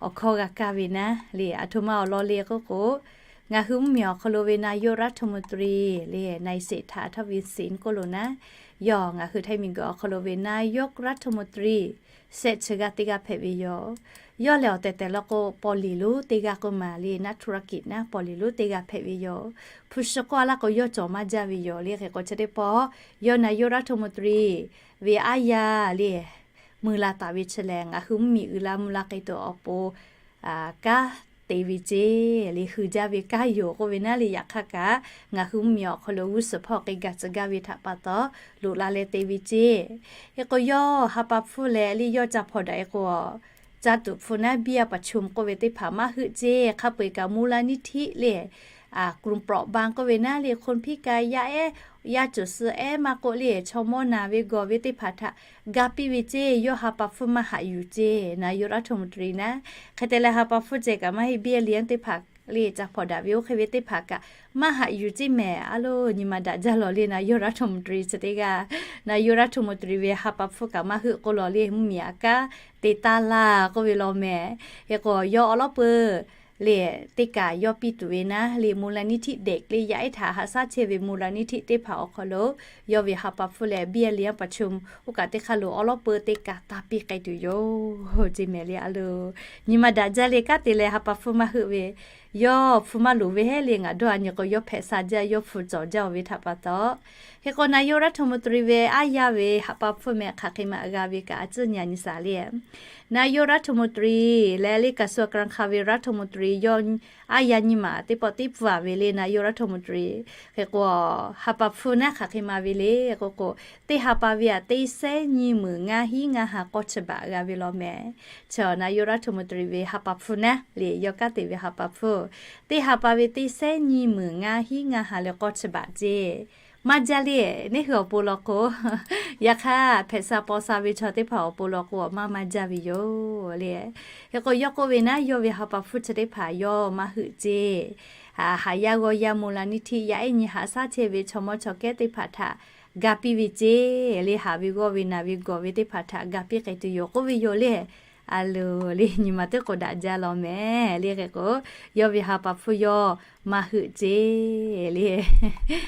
awˬ hkawˇ g'a kaˇ ve naˉ le, aˬ htoꞈ ma awˬ lawn le k'oˆ k'o, ngaˬ hui mvuhˇ miˬ awˬ hk'aw lo ve นายกรัฐมนตรี le นายเศรษฐา ทวีสิน k'oˆ lo naˉ, yawˇ ngaˬ hui Htaiˇ miˬ guiˬ awˬ hk'aw lo ve นายกรัฐมนตรี shehˆ chi g'aˇ teˇ g'aˇ hpehꞈ ve yoˬ. Yawˇ lehˬ awˬ tehˬ tehˬ law k'o ปอเลียน lonˉ teˇ g'aˇ k'oˆ ma le, นักธุรกิจ naˉ ปอเลียน lonˉ teˇ g'aˇ hpehꞈ ve yoˬ. Hpu shi k'oˆ a laˇ k'o yawˇ cawˬ maˇ jaˇ ve yoˬ le. Hk'e k'o chi teˇ pawˆ yawˇ นายกรัฐมนตรี ve aˉ yaˇ le mui la taˍ ve chi lehˬ, ngaˬ hui mvuhˇ miˬ uiˍ la mvuh la k'ai tuˬ awˬ pon kanˉ te ve ceˇ le, hui jaˇ ve kanˉ yoˬ k'oˆ ve naˉ le. Yaꞈ hk'aˇ kaꞈ ngaˬ hui mvuhˇ miˬ awˬ hk'aw lo g'uˇ suhˍ hpawˇ k'ai gaˬ tcuh gaˇ ve htaꞈ pa taw loꞈ la leh te ve ceˇ. Hk'e k'o yawˇ ha pa hpfuhˇ leh le yawˇ ca hpawnˬ daꞈ e k'o, ca tuꞈ hpu naˉ เบี้ยประชุม k'oˆ ve teˇ hpaˍ maˇ heuˆ ceˇ. Hk'a peu eˬ kaꞈ มูลนิธิ le กลุ่มเปราะบาง k'oˆ ve naˉ le, คนพิการ yaˇ ehˉ yaˇ ceuˬ suh ehˉ maˇ k'oˆ le chaw mawˇ naˬ ve gawˬ ve teˇ hpaˍ htaꞈ ga piˇ ve ceˇ. Yawˇ ha pa hpfuhˇ maˇ haꞈ yuˬ ceˇ, นายกรัฐมนตรี naˉ. Hk'e te leh ha pa hpfuhˇ ceh kaꞈ maˇ heˆ เบี้ยเลี้ยง teˇ hpaˍ le ca hpawnˬ daꞈ ve oˇ hk'e ve teˇ hpaˍ kaꞈ maˇ haꞈ yuˬ ceˇ mehˍ. A lo nyi ma daꞈ jaˇ lawˬ le นายกรัฐมนตรี chi teˇ g'aˇ, นายกรัฐมนตรี ve ha pa hpfuhˇ kaꞈ maˇ heuˆ k'oˆ lawˬ le mvuhˇ miˬ aꞈ kanˉ te taˇ laˇ k'oˆ ve lawˬ mehˍ. Hk'e k'o yawˇ awˬ lawˉ peuˬ le teˇ kaˬ yawˇ piˇ tuˬ ve naˉ le มูลนิธิเด็ก le yaˇ ehˉ htaꞈ haꞈ shaˉ chehˇ ve มูลนิธิ teˇ hpaˍ awˬ hk'aw lo yawˇ ve ha pa hpfuhˇ leh เบี้ยเลี้ยงประชุม oˇ kaꞈ teˇ hk'aˇ lo awˬ lawˉ peuˬ teˇ kaˬ taˇ piˇ k'ai tuˬ yoˬ ceˇ mehˍ le. A lo nyi ma daꞈ jaˇ le kanˉ te leh ha pa hpfuhˇ maˇ heuˆ ve Yawˇ hpu maˇ loˍ ve heˆ le, ngaˬ dawˇ a nyi k'o, yawˇ hpehꞈ sha jaˇ, yawˇ hpu cawˬ jaˇ ve htaꞈ pa taw. Hk'e k'o, นายกรัฐมนตรี ve aˉ yaˇ ve ha pa hpfuhˇ meh hk'aˬ hk'e ma g'a ve kaꞈ a tcuhˇ nyi nyi shaˍ le. นายกรัฐมนตรี leh le กระทรวงการคลัง ve รัฐมนตรี yawˇ aˉ yaˇ nyi ma teˇ pawˆ tiˉ pfuhˇ a ve le นายกรัฐมนตรี. Hk'e k'o, ha pa hpfuhˇ naˉ hk'aˬ hk'e ma ve le k'o k'o, teˇ ha pa ve aꞈ teˇ sehˉ nyiˇ meunˍ ngaˇ hinˉ ngaˇ ha k'awˇ chi baꞈ g'a ve law meh. Chi นายกรัฐมนตรี ve ha pa hpfuhˇ naˉ le, yawˇ kanˉ te ve ha pa hpfuhˇ, teˇ ha pa ve teˇ sehˉ nyiˇ meunˍ ngaˇ hinˉ ngaˇ ha leh k'awˇ chi baꞈ ceˇ. Maˇ jaˇ le, neˇ hui awˬ pon law k'o, yaꞈ hk'aˇ hpehꞈ sha paw sha ve chaw teˇ hpaˍ awˬ pon law k'o, maˇ maˇ jaˇ ve yoˬ le. Hk'e k'o, yawˇ k'oˆ ve naˉ, yawˇ ve ha pa hpfuhˇ chi teˇ hpaˍ yawˇ maˇ heuˆ ceˇ. Haˍ yaˇ g'awˇ yaˇ มูลนิธิ yaˇ ehˉ nyi haꞈ shaˉ chehˇ ve chaw mawˇ chaw kehˉ teˇ hpaˍ htaꞈ ga piˇ ve ceˇ le, haˍ ve g'awˇ ve naˬ ve gawˬ ve teˇ hpaˍ htaꞈ ga piˇ k'ai tuˬ yoˬ k'oˆ ve yoˬ le. A loˍ le, nyi ma teˇ k'o daꞈ jaˇ law meh le. Hk'e k'o, yawˇ ve ha pa hpfuhˇ yawˇ maˇ heuˆ ceˇ le.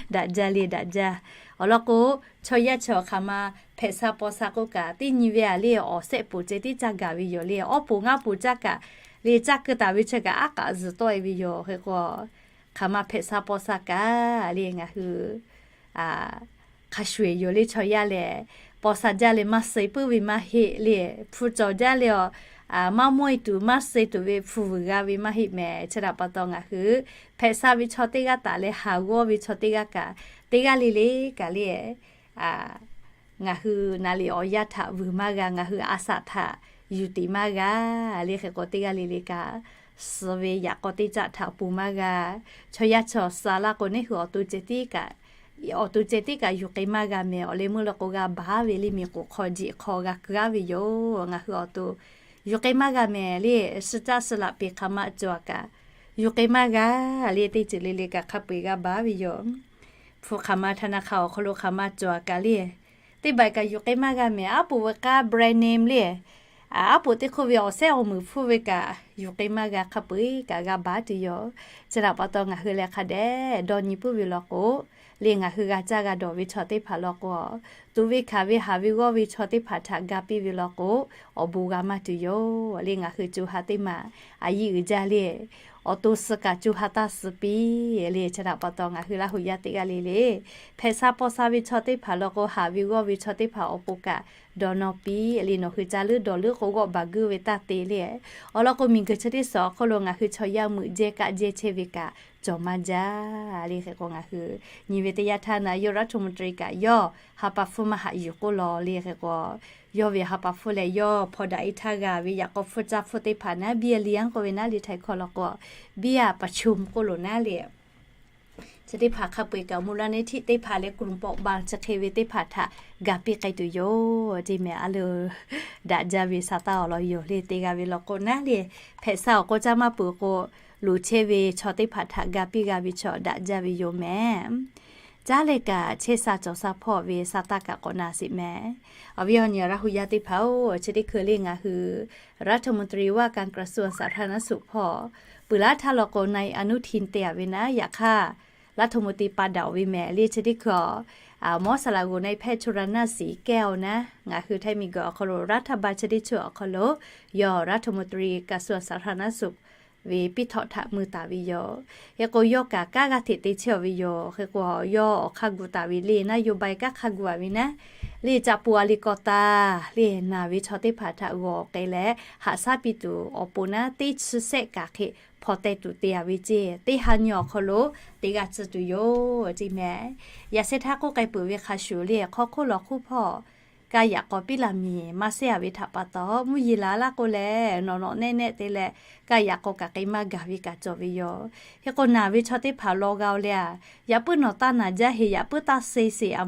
Daꞈ jaˇ le, daꞈ jaˇ. Awˬ lawn k'o, chaw yaˇ chi awˬ hk'aˬ ma hpehꞈ sha paw sha k'oˆ kaꞈ, teˇ nyi ve aꞈ le awˬ shehˆ poˍ ceh tiˉ caˇ gaˬ ve yoˬ le. Awˇ poˍ ngaˇ poˍ caˇ kaꞈ le, caˇ keu taˍ ve chi kaꞈ aˉ k'aꞈ zuhˬ tawˆ e ve yoˬ. Hk'e k'o, hk'aˬ ma hpehꞈ sha paw sha kaꞈ le ngaˬ hui hk'a shuˍ eˬ yoˬ le. Chaw yaˇ lehˬ, paw sha jaˇ leh maˇ suh puiˉ ve maˇ heˆ le. Hpu cawˬ jaˇ leh a, maˇ mawˇ e tuˬ maˇ suh tuˬ ve hpu vuiˬ g'a ve maˇ heˆ meh. Chi htaꞈ pa taw ngaˬ hui hpehꞈ sha ve chaw teˇ g'aˇ taˍ leh haˍ g'awˇ ve chaw teˇ g'aˇ kaꞈ, teˇ g'aˇ le le kaꞈ le ngaˬ hui naˍ liꞈ awˬ yaˇ htaꞈ vuiˬ maˇ g'a, ngaˬ hui a shaꞈ htaꞈ yuˬ tiꞈ maˇ g'a le. Hk'e k'o, teˇ g'aˇ le le kaꞈ suh ve yaꞈ k'aw teˇ caˆ htaꞈ ponˬ maˇ g'a. Chaw yaˇ chaw sha laˇ k'o, neˇ hui awˬ to ceh tiˉ kaꞈ, awˬ to ceh tiˉ kaꞈ yuˬ k'ai maˇ g'a meh. Awˬ leh meuˇ law k'o, g'a baˬ ve le, miˬ k'oˍ hk'aw jiꞈ hk'aw g'a keu aˉ ve yoˬ. Ngaˬ hui awˬ to yuˬ k'ai maˇ g'a meh le. Suh caˇ suh laꞈ peˍ hk'aˬ ma cawˬ a kaꞈ, yuˬ k'ai maˇ g'a le. Teˇ ceuˬ le le kaꞈ hk'a peu eˬ g'a baˬ ve yoˬ. Hpu hk'aˬ ma ธนาคาร awˬ hk'aw lo hk'aˬ ma cawˬ a kaꞈ le, teˇ baiˬ kaꞈ yuˬ k'ai maˇ g'a meh. Aˉ poˍ ve k'aˇ แบรนด์เนม le, aˉ poˍ teˇ hk'oˆ ve awˬ sehˉ awˬ meunˍ hpfuhˇ ve kaꞈ yuˬ k'ai maˇ g'a, hk'a peu eˬ kaꞈ g'a baˬ tuˬ yoˬ. Chi htaꞈ pa taw ngaˬ hui leh hk'a dehꞈ dawˇ nyi puiˉ ve law k'o, le ngaˬ hui g'a caˇ g'a dawˬ ve chaw teˇ hpaˍ law k'o, tuꞈ ve hkanˍ ve haˍ ve g'awˇ ve chaw teˇ hpaˍ htaꞈ ga piˇ ve law k'o, awˬ bon g'a maˇ tuˬ yoˬ. Le ngaˬ hui co ha teˇ maˬ a yiˇ uiˍ jaˇ le, awˬ to suh kaꞈ co ha taˇ suh piˇ le. Chi htaꞈ pa taw ngaˬ hui Laˇ huˍ yaˇ teˇ g'aˇ le le, hpehꞈ sha paw sha ve chaw teˇ hpaˍ law k'o, haˍ ve g'awˇ ve chaw teˇ hpaˍ awˬ pon kaꞈ dawˬ nawˇ piˇ le. Nawˬ hui ca leuˉ dawˬ leuˉ k'o, g'awˆ baˬ guiˇ ve taˇ te le. Awˬ lawn k'o, miˬ guiˬ chi teˇ suhˍ awˬ hk'oˆ lo ngaˬ hui chaw yaˇ meuꞈ jehˇ kaˆ jehˇ chehˇ ve kaꞈ cawˬ maˇ jaˇ le. Hk'e k'o, ngaˬ hui nyi ve teˇ yanˇ htaˇ นายกรัฐมนตรี kaꞈ yawˇ ha pa hpfuhˇ maˇ haꞈ yuˬ k'oˆ law le. Hk'e k'o, yawˇ ve ha pa hpfuhˇ leh yawˇ hpaw daꞈ e htaˇ g'a ve yaꞈ k'aw hpfuhˇ caˇ hpfuhˇ teˇ hpaˍ naˉ เบี้ยเลี้ยง k'oˆ ve naˉ le, Htaiˇ hkawˇ law k'o, เบี้ยประชุม k'oˆ loˬ naˉ le. Chi teˇ hpaˍ hk'a peu eˬ kaꞈ มูลนิธิ teˇ hpaˍ leh กลุ่มเปราะบาง chi hk'e ve teˇ hpaˍ htaꞈ ga piˇ k'ai tuˬ yoˬ. Teˇ meh a le, daꞈ jaˇ ve sa taˇ awˬ lawn yoˬ le. Te g'a ve law k'o naˉ le, hpehꞈ sha awˬ k'o caˇ maˇ peuˬ k'o, loˍ chehˇ ve chaw teˇ hpaˍ htaꞈ ga piˇ g'a ve chaw daꞈ jaˇ ve yoˬ meh. Caˉ leh kaꞈ chehˇ sha cawˬ sha hpawˇ ve sa taˇ kaꞈ k'awꞈ na sheˍ meh. Awˬ viˉ awˬ nyi Laˇ huˍ yaˇ teˇ hpaˍ-oˬ, chi teˇ hkui le ngaˬ hui รัฐมนตรีว่าการกระทรวงสาธารณสุข hpawˇ peuˬ laˇ htaˇ law k'o, นายอนุทิน te a ve naˉ. Yaꞈ hk'aˇ รัฐมนตรี pa daꞈ ve meh le. Chi teˇ hkui a, mawˇ saˍ laꞈ g'oˍ na e hpehˇ ชลนานสีแก้ว naˉ, ngaˬ hui Htaiˇ miˬ guiˬ awˬ hk'aw lo รัฐบาล chi teˇ ceuˬ awˬ hk'aw lo yawˇ รัฐมนตรีกระทรวงสาธารณสุข ve piˇ htawꞈ htaꞈ mui taˍ ve yoˬ. Hk'e k'o, yawˇ kaꞈ kanˉ g'aˇ hteꞈ te chehˇ ve yoˬ. Hk'e k'o, yawˇ awˬ hk'aˇ gu taˍ ve le, นโยบาย kanˉ hk'aˇ gu a ve naˉ, le caꞈ pu a le k'aw taˍ le, naˬ ve chaw teˇ hpaˍ htaꞈ g'awˬ k'ai leh haꞈ shaˉ piˇ tuˬ awˬ pon naˉ, teˇ chi sehˆ kaꞈ hk'e hpaw teh tuˬ te a ve ceˇ. Teˇ ha nyi awˬ hk'aw lo te g'a tcuh tuˬ yoˬ ceˇ meh. Yaꞈ sheh htaˇ k'oˆ k'ai peuˬ ve hk'a shuˍ le, hk'aw hk'oˆ lawˬ hk'oˆ hpawˇ ka yaꞈ k'aw piˉ la miˬ maˇ shehˇ a ve htaꞈ pa taw, mvuhˇ yeˬ la laˇ k'o lehˬ, nawꞈ nawꞈ nehˆ nehˆ te leh ka yaꞈ k'aw kaꞈ k'ai maˇ gaˬ ve kaꞈ cawˬ ve yoˬ. Hk'e k'o, naˬ ve chaw teˇ hpaˍ law g'a-o leh a, yaꞈ puiˉ nawˬ taˇ naˬ jaˇ heˆ, yaꞈ puiˉ taˇ suh sheˍ, a,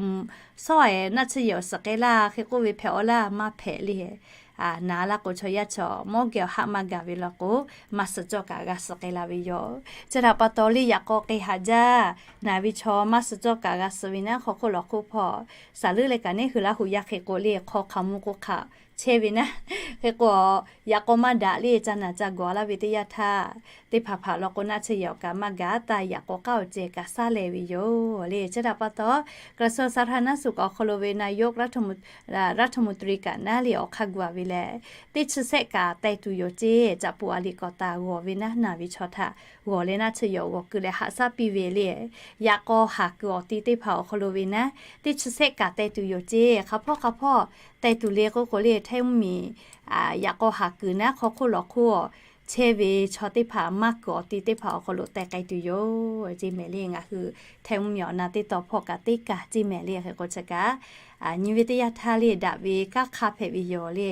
shawˉ eˬ naˆ tsuhˇ yehˬ awˬ suhˍ k'ai laˇ hk'e k'oˆ ve hpehꞈ-aw laˇ, maˇ hpehꞈ le. Naˬ laˇ k'o, chaw yaˇ chaw mawˇ geh awˬ haˆ maˇ gaˬ ve law k'o, maˇ suh cawˇ kaꞈ g'a suh k'ai la ve yoˬ. Chi htaꞈ pa taw le, yaꞈ k'aw k'ai haꞈ jaˇ, naˬ ve chaw maˇ suh cawˇ kaꞈ g'a suh ve naˉ, hk'aw hk'oˆ lawˬ hk'oˆ hpawˇ, saˍ leuˆ leh kaꞈ neˇ hui Laˇ huˍ yaˇ hk'e k'o le, hk'aw hk'aˬ mvuh k'o hk'aˬ chehˇ ve naˉ. Hk'e k'o, yaꞈ k'aw maˇ daꞈ le, ca naˬ ca gawˬ laˇ ve teˇ yanˇ htaˇ, teˇ hpaˍ hpaˍ law k'o naˆ tsuhˇ yehˬ awˬ kaꞈ maˇ gaˬ taˇ, yaꞈ k'aw k'aˉ awˬ ceh kaꞈ saˉ leh ve yoˬ le. Chi htaꞈ pa taw, กระทรวงสาธารณสุข awˬ hk'aw lo ve นายกรัฐมนตรี kaꞈ naˉ le awˬ hk'aˇ gu a ve lehˬ, teˇ chi sehˆ kaꞈ teh tuˬ yoˬ ceˇ, caꞈ puˍ a liꞈ k'awꞈ taˍ g'awˬ ve naˉ, naˬ ve chaw htaꞈ g'awˬ leh naˆ tsuhˇ yehˬ awˬ g'awˬ keu leh haꞈ shaˉ piˇ ve le. Yaꞈ k'aw haˍ kuiˬ awˬ ti teˇ hpaˍ awˬ hk'aw lo ve naˉ, teˇ chi sehˆ kaꞈ teh tuˬ yoˬ ceˇ, hk'a hpawˇ hk'a hpawˇ teh tuˬ le k'oˆ k'o le, hteˇ mvuhˇmiˬ yaꞈ k'aw haˍ kuiˬ naˉ hk'aw hk'oˆ lawˬ hk'oˆ chehˇ ve chaw teˇ hpaˍ maˇ kuiˬ awˬ ti teˇ hpaˍ awˬ hk'aw lo teh k'ai tuˬ yoˬ ceˇ mehˍ le. Ngaˬ hui hteˇ mvuhˇmiˬ awˬ na teˇ taw hpawˇ kaꞈ teˇ kaˬ ceˇ mehˍ le. Hk'e k'o chi kaꞈ, nyi ve teˇ yanˇ htaˇ le daꞈ ve kanˉ hk'a hpehꞈ ve yoˬ le.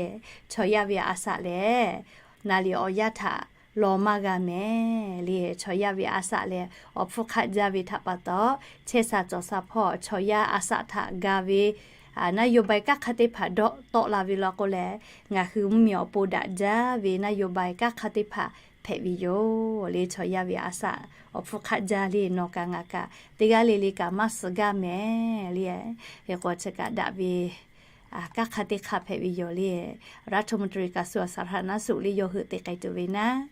Chaw yaˇ ve a shaꞈ lehˬ, naˬ liꞈ awˬ yanˇ htaꞈ law maˇ g'a mehˍ le. Chaw yaˇ ve a shaꞈ lehˬ, awˬ hpfuhˇ hk'aˆ jaˇ ve htaꞈ pa taw, chehˇ sha cawˬ sha hpawˇ chaw yaˇ a shaꞈ htaꞈ ga ve นโยบาย kanˉ hk'a teˇ hpaˍ dawˇ tawˆ la ve law k'o lehˬ, ngaˬ hui mvuhˇmiˬ awˬ pon daꞈ jaˇ ve นโยบาย kanˉ hk'a teˇ hpaˍ hpehꞈ ve yoˬ le. Chaw yaˇ ve a shaꞈ awˬ hpfuhˇ hk'aˆ jaˇ le, nawˬ kaꞈ ngaˬ kaꞈ teˇ g'aˇ le le kaꞈ maˇ suh gaˇ mehˍ le. Hk'e k'o chi kaꞈ daꞈ ve kanˉ hk'a teˇ hk'a hpehꞈ ve yoˬ le. รัฐมนตรีกระทรวงสาธารณสุข le yawˇ hui te k'ai tuˬ ve naˉ,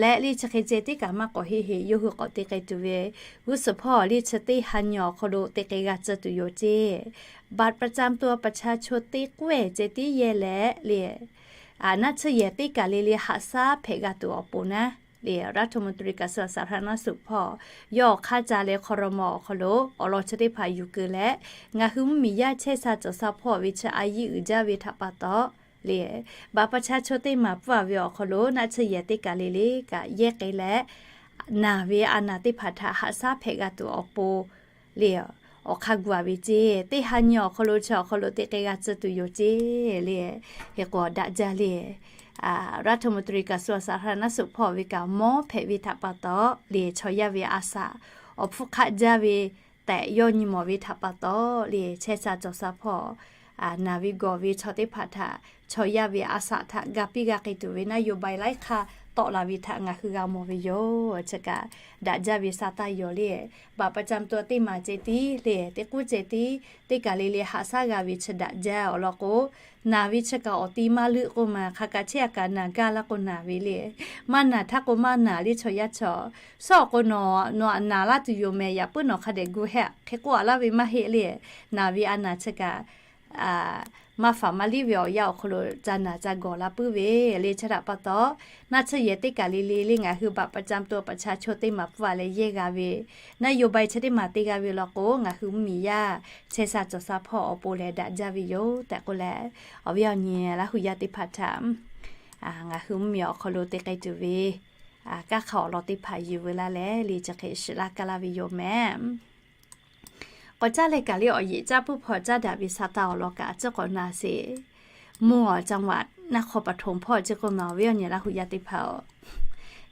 leh le chi hk'e ceh tiˉ kaꞈ maˇ k'awꞈ heˆ heˆ, yawˇ hui k'awꞈ te k'ai tuˬ ve g'uˇ suhˍ hpawˇ le chi teˇ ha nyi awˬ hk'aw lo te k'ai g'a tcuh tuˬ yoˬ ceˇ. บัตรประจำตัวประชาชน teˇ k'oˆ-e ceh tiˉ yehˇ leh le, naˆ tsuhˇ yehˬ teˇ kaˬ le le haꞈ shaˉ hpehꞈ g'a tuˬ awˬ pon naˉ le, รัฐมนตรีกระทรวงสาธารณสุข hpawˇ yawˇ awˬ hk'aˇ ca leh ครม. awˬ hk'aw lo awˬ lawn chi teˇ hpaˍ yuˬ keu leh, ngaˬ hui mvuhˇmiˬ yaˇ chehˇ sha cawˬ sha hpawˇ ve chi a yiˇ uiˍ jaˇ ve htaꞈ pa taw le, บัตรประชาชน teˇ maˬ pfuhˇ a ve awˬ hk'aw lo naˆ tsuhˇ yehˬ teˇ kaˬ le le kaꞈ yehˇ k'ai leh, naˬ ve a naˬ teˇ hpaˍ htaꞈ haꞈ shaˉ hpehꞈ g'a tuˬ awˬ pon le, awˬ hk'aˇ gu a ve ceˇ. Teˇ ha nyi awˬ hk'aw lo chi awˬ hk'aw lo te k'ai g'a tcuh tuˬ yoˬ ceˇ le. Hk'e k'o daꞈ jaˇ le. รัฐมนตรีกระทรวงสาธารณสุข hpawˇ ve kaꞈ mawˇ hpehꞈ ve htaꞈ pa taw le, chaw yaˇ ve a shaꞈ awˬ hpfuhˇ hk'aˆ jaˇ ve tehꞈ yawˇ nyi mawˬ ve htaꞈ pa taw le, chehˇ sha cawˬ sha hpawˇ naˬ ve gawˬ ve chaw teˇ hpaˍ htaꞈ chaw yaˇ ve a shaꞈ htaꞈ ga piˇ g'a k'ai tuˬ ve นโยบาย laiˉ hk'aˇ tawˆ la ve htaꞈ ngaˬ hui g'a mawˬ ve yoˬ. Chi kaꞈ daꞈ jaˇ ve sha taˇ yoˬ le. บัตรประจำตัว teˇ maˬ ceh tiˉ le, teˇ k'oˆ ceh tiˉ, teˇ kaˬ le le haꞈ shaˉ g'a ve chi daꞈ jaˇ awˬ lawn k'o, naˬ ve chi kaꞈ awˬ ti maˇ leuˆ k'oˆ ma, hk'a kaꞈ chehˇ a kaꞈ naˬ gaˇ laˇ k'o naˬ ve le. Maˇ naˬ htaˇ k'o maˇ naˬ le chaw yaˇ chaw. Sawˉ k'o nawˬ nawˬ naˬ laˇ tuˬ yoˬ mehˍ, yaꞈ puiˉ nawˬ hk'a dehꞈ gu hehˆ hk'e k'oˆ a laˇ ve maˇ heˆ le. Naˬ ve a naˬ chi kaꞈ maˇ faˍ maˇ liˇ ve awˬ yanˇ awˬ hk'aw lo ca naˬ ca gawˬ la puiˉ ve le. Chi htaꞈ pa taw, naˆ tsuhˇ yehˬ teˇ kaˬ le le le ngaˬ hui บัตรประจำตัวประชาชน teˇ maˬ pfuhˇ a leh yehˇ g'a ve นโยบาย chi teˇ maˬ te g'a ve law k'o, ngaˬ hui mvuhˇmiˬ yaˇ chehˇ sha cawˬ sha hpawˇ awˬ pon lehˬ daꞈ jaˇ ve yoˬ tehꞈ k'oˆ leh, awˬ viˉ awˬ nyi Laˇ hu yaˇ teˇ hpaˍ htaꞈ ngaˬ hui mvuhˇmiˬ awˬ hk'aw lo te k'ai tuˬ ve kanˉ hk'a awˬ lawn teˇ hpaˍ yuˬ veu laˇ leh le, chi hk'e shiˍ laˇ kaˇ laˇ ve yoˬ mehˍ. K'awꞈ caˇ leh kaꞈ le awˬ yeꞈ caˇ puiˉ hpawˇ caˇ daꞈ ve sa taˇ awˬ lawn kaꞈ a ciˉ k'awꞈ na sheˍ. Mvuhˇ awˬ จังหวัดนครปฐม hpawˇ ceˇ k'oˆ ma, awˬ viˉ awˬ nyi Laˇ hu yaˇ teˇ hpaˍ-oˬ,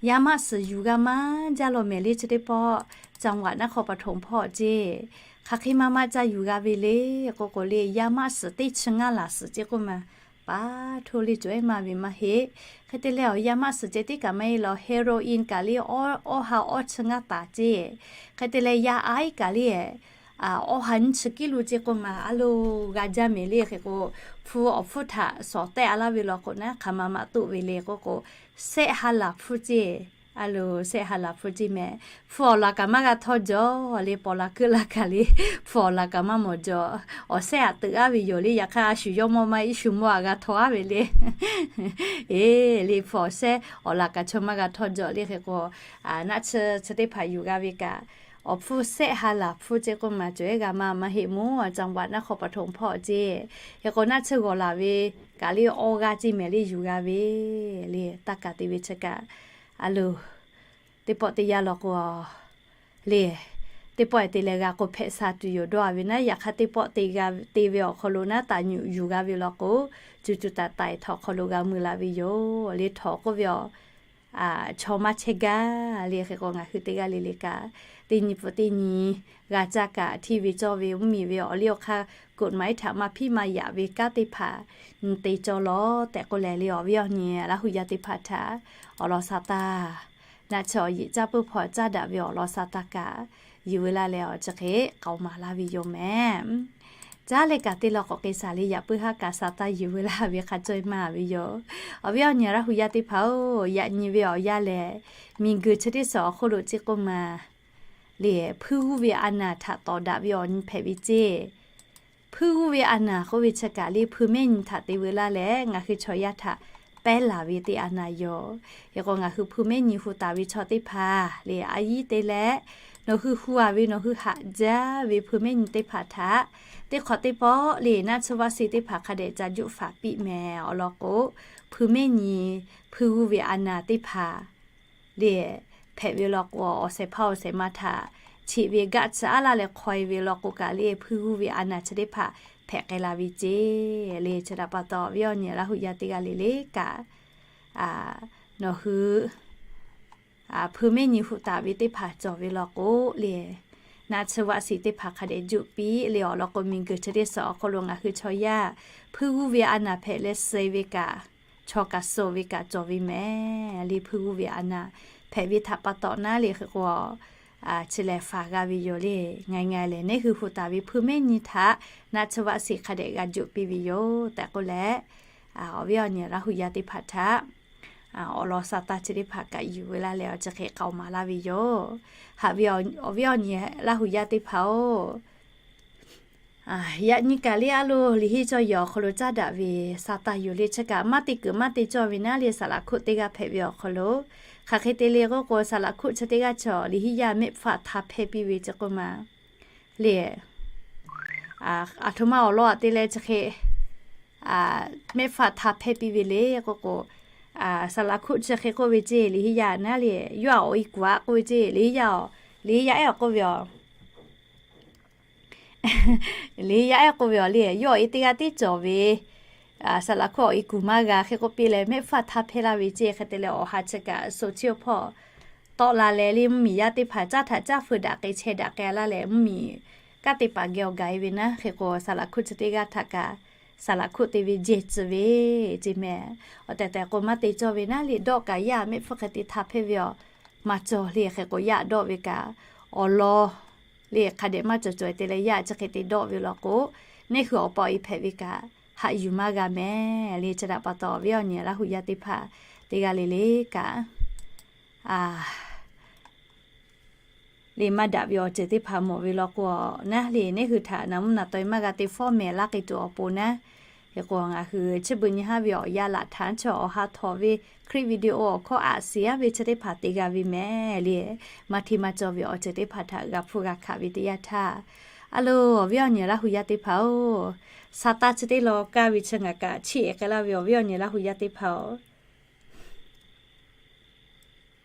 yaˇ maˆ suhˍ yuˬ g'a maˇ jaˇ law mehˍ le. Chi teˇ pawˆ จังหวัดนครปฐม hpawˇ ceˇ, hk'aˬ hk'e maˇ maˇ caˇ yuˬ g'a ve le k'oˆ k'o le, yaˇ maˆ suhˍ teˇ chi ngaˇ laˬ suhˍ ceˇ k'oˆ ma, pa hto le cawˬ ehˉ maˇ ve maˇ heˆ. Hk'e te leh awˬ yaˇ maˆ suhˍ ceh tiˉ kaꞈ maˇ heˆ law, heroin kaꞈ le awˇ ha awˇ chi ngaˇ taˍ ceˇ. Hk'e te leh yaˇ aiˉ kaꞈ le awˇ ha nyiˇ chi kiˇ lo ceˇ k'oˆ ma, a lo g'a jaˇ mehˍ le. Hk'e k'o, hpu awˬ hpfuhˇ htaꞈ shawˍ tehˆ a laˇ ve law k'o naˉ, hk'aˬ ma maˇ toˆ ve le k'oˆ k'o, sehˆ ha laˬ hpfuhˇ ceˇ. A lo sehˆ ha laˬ hpfuhˇ ceˇ mehˍ. Hpu awˬ laˬ kaꞈ maˇ g'a htawˇ jaw le, paw laˬ keu laˬ kaꞈ le, hpu awˬ laˬ kaꞈ maˇ mawˬ jaw. Awˬ sehˆ aꞈ teuꞈ aˉ ve yoˬ le. Yaꞈ hk'aˇ a shu yawˇ mawˇ maˇ iˉ shu mawˇ aꞈ g'a htawˇ aˉ ve le. Eˬ le, hpu awˬ sehˆ awˬ laˬ kaꞈ chaw maˇ g'a htawˇ jaw le. Hk'e k'o, naˆ tsuhˇ chi teˇ hpaˍ yuˬ g'a ve kaꞈ, awˬ hpfuhˇ sehˆ ha laˬ hpfuhˇ ceˇ k'oˆ ma, cawˬ ehˉ g'a maˇ maˇ heˆ mvuhˇ awˬ จังหวัดนครปฐม hpawˇ ceˇ. Hk'e k'o naˆ tsuhˇ g'awˬ laˬ ve kaꞈ le awˇ g'aˇ ceˇ mehˍ le yuˬ g'a ve le. Taˇ kaˍ te ve chi kaꞈ, a lo teˇ pawˆ teˇ yanˇ law k'o le, teˇ pawˆ te leh g'a k'o hpehꞈ sha tuˬ yoˬ dawˇ a ve naˉ. Yaꞈ hk'aˇ teˇ pawˆ te g'a te ve awˬ hk'aw lo naˉ taˍ nyuꞈ yuˬ g'a ve law k'o, cuˬ cuˬ taiˍ taiˍ htawnˍ hk'aw lo g'a mui la ve yoˬ le. Htawnˍ k'oˆ ve awˬ chaw maˇ chehˇ gaˇ le. Hk'e k'o ngaˬ hui teˇ g'aˇ le le kaꞈ, teˇ nyi pfuhˍ teˇ nyi g'a caˇ kaꞈ, hteˇ ve cawˇ ve mvuhˇmiˬ ve awˬ liˇ awˬ hk'aˇ กฎหมาย htaꞈ maˇ hpiˇ maˇ yaꞈ ve kanˉ teˇ hpaˍ nyi te cawˇ lawˬ tehꞈ k'oˆ leh le, awˬ viˉ awˬ nyi Laˇ hu yaˇ teˇ hpaˍ htaꞈ awˬ lawn sha taˇ, naˆ tsuhˇ awˬ yeꞈ caˇ puiˉ hpawˇ caˇ daꞈ ve awˬ lawn sha taˇ kaꞈ, yuˬ veu laˇ leh awˬ chi hk'e k'aoˍ maˍ laˇ ve yoˬ mehˍ. Caˉ leh kaꞈ teˇ law k'awꞈ k'ai shaˍ le, yaꞈ puiˉ haˉ kaꞈ sa taˇ yuˬ veu laˇ ve hk'a cawˇ maˇ ve yoˬ. Awˬ viˉ awˬ nyi Laˇ hu yaˇ teˇ hpaˍ-oˬ, yaꞈ nyi ve awˬ yanˇ lehˬ, miˬguiˬ chi teˇ suhˍ awˬ hk'oˆ lo ceˇ k'oˆ ma le, hpuiˇ g'uˇ ve a naˍ htaꞈ tawˍ daꞈ ve awˬ nyi hpehꞈ ve ceˇ. Hpuiˇ g'uˇ ve a naˍ k'oˆ ve chi kaꞈ le, hpui mehˆ nyi htaꞈ te veu laˇ leh ngaˬ hui chaw yaˇ htaꞈ pehˉ laˬ ve teˇ a naˍ yoˬ. Hk'e k'o, ngaˬ hui hpui mehˆ nyi hu taˍ ve chaw teˇ hpaˍ le, a yiˉ te leh, nawˬ hui hu a ve nawˬ hui haꞈ jaˇ ve hpui mehˆ nyi teˇ hpaˍ htaꞈ teˇ hk'awꞈ teˇ pawˆ le, naˆ tsuhˇ vaˆ shiˍ teˇ hpaˍ hk'a dehꞈ ca juˆ faˍ piˇ mehˍ. Awˬ lawn k'o, hpui mehˆ nyi hpuiˇ g'uˇ ve a naˍ teˇ hpaˍ le hpehꞈ ve law k'o, awˬ shehˍ hpaˇ awˬ shehˍ ma htaꞈ cheꞈ ve gaˆ tcuh aˉ laˇ leh hk'aw e ve law k'o kaꞈ le, hpuiˇ g'uˇ ve a naˍ chi teˇ hpaˍ hpehꞈ k'ai la ve ceˇ. Le chi htaꞈ pa taw, awˬ viˉ awˬ nyi Laˇ hu yaˇ teˇ g'aˇ le le kaꞈ, nawˬ hui hpui mehˆ nyi hu taˍ ve teˇ hpaˍ cawˬ ve law k'o le, naˆ tsuhˇ vaˆ shiˍ teˇ hpaˍ hk'a dehꞈ juˆ piˇ le. Awˬ lawn k'o, miˬguiˬ chi teˇ suhˍ awˬ hk'aw lo ngaˬ hui chaw yaˇ hpuiˇ g'uˇ ve a naˍ hpehꞈ leh suh ve kaꞈ, chaw kaꞈ suh ve kaꞈ cawˬ ve mehˍ le. Hpuiˇ g'uˇ ve a naˍ hpehꞈ ve htaꞈ pa taw naˉ le, hk'e k'o, chi lehˬ faˍ g'a ve yoˬ le. Ngaˬ ngaˬ lehˬ, neˇ hui hu taˍ ve hpui mehˆ nyi htaꞈ naˆ tsuhˇ vaˆ shiˍ hk'a dehꞈ g'a juˆ piˇ ve yoˬ tehꞈ k'oˆ leh, awˬ viˉ awˬ nyi Laˇ hu yaˇ teˇ hpaˍ htaꞈ awˬ lawn sa taˇ chi teˇ hpaˍ kaꞈ yuˬ veu laˇ leh, awˬ chi hk'e k'aoˍ maˍ laˇ ve yoˬ. Haꞈ ve awˬ viˉ awˬ nyi Laˇ hu yaˇ teˇ hpaˍ-oˬ, yaꞈ nyi kaꞈ le, a loˬ, liꞈ henˇ cawˇ yehˬ awˬ hk'aw lo caˉ daꞈ ve sa taˇ yuˬ le. Chi kaꞈ maˇ te kuiˬ maˇ te cawˇ ve naˉ le, saˍ laꞈ hkuˆ teˇ g'aˇ hpehꞈ ve awˬ hk'aw lo, hk'aˬ hk'e te le k'oˆ k'o, saˍ laꞈ hkuˆ chi teˇ g'aˇ chaw liꞈ henˇ yaˇ mehˆ hpfuhˇ htaˇ hpehˇ piˇ ve ceˇ k'oˆ ma le. Aˬ htoꞈ ma awˬ lawn aꞈ te leh chi hk'e mehˆ hpfuhˇ htaˇ hpehˇ piˇ ve le k'oˆ k'o, saˍ laꞈ hkuˆ chi hk'e k'oˆ ve ceˇ, liꞈ henˇ yaˇ naˉ le, yawˇ aꞈ awˬ e kuˬ aꞈ k'oˆ ve ceˇ, liꞈ henˇ yaˇ, liꞈ henˇ yaˇ ehˉ k'oˆ ve a liꞈ henˇ yaˇ ehˉ k'oˆ ve a le, yawˇ awˬ e teˇ g'aˇ tiˉ cawˬ ve, saˍ laꞈ hkuˆ awˬ e kuˬ maˇ g'a hk'e k'oˆ piˇ leh, mehˆ hpfuhˇ htaˇ hpehˇ laˇ ve ceˇ. Hk'e te leh, awˬ ha chi kaꞈ so chiˇ awˬ hpawˇ tawˆ la leh le, mvuhˇ miˬ yaˇ teˇ hpaˍ caˇ htaꞈ caˇ feu daꞈ k'ai chehˇ daꞈ k'ai laˇ leh, mvuhˇ miˬ kanˉ te paˍ geh awˬ gaˬ e ve naˉ. Hk'e k'o, saˍ laꞈ hkuˆ chi teˇ g'aˇ htaꞈ kaꞈ saˍ laꞈ hkuˆ te ve jehˬ tcuh ve ceˇ mehˍ. Awˬ tehˬ tehˬ k'o, maˇ te cawˇ ve naˉ le, dawˆ kaꞈ yaˇ mehˆ hpfuhˇ hk'e te htaˇ hpehˇ ve a, maˇ cawˬ le. Hk'e k'o, yaˇ dawˆ ve kaꞈ awˬ lawn le hk'a dehꞈ maˇ cawˬ cawˬ te leh, yaˇ chi hk'e te dawˆ ve law k'o, neˇ hui awˬ pa awˬ e hpehꞈ ve kaꞈ haꞈ yuˬ maˇ g'a mehˍ le. Chi htaꞈ pa taw, awˬ viˉ awˬ nyi Laˇ hu yaˇ teˇ hpaˍ teˇ g'aˇ le le kaꞈ le maˇ daꞈ ve awˬ ceuˬ teˇ hpaˍ mawˬ ve law k'o, naˉ le, neˇ hui htaꞈ naˍ mvuhˇ naˍ taw e maˇ g'a te fawˉ mehˍ laˇ k'ai tuˬ awˬ pon naˉ. Hk'e k'o, ngaˬ hui chi beuꞈ nyi haˉ ve awˬ yanˇ laꞈ htaꞈ chaw awˬ ha htawnˍ ve Hkriꞈ video awˬ hkawˇ aꞈ shiˍ yaˇ ve chi teˇ hpaˍ te g'a ve mehˍ le. Maˇ hteˇ maˇ cawˇ ve awˬ ceuˬ teˇ hpaˍ htaꞈ g'a hpuˇ g'a hkanˍ ve teˇ yanˇ htaˇ, a loˬ, awˬ viˉ awˬ nyi Laˇ hu yaˇ teˇ hpaˍ-oˬ, sa taˇ chi teˇ law kaˇ ve chi ngaˬ kaꞈ chiˇ ehˍ k'ai laˇ ve awˬ viˉ awˬ nyi Laˇ hu yaˇ teˇ hpaˍ-oˬ,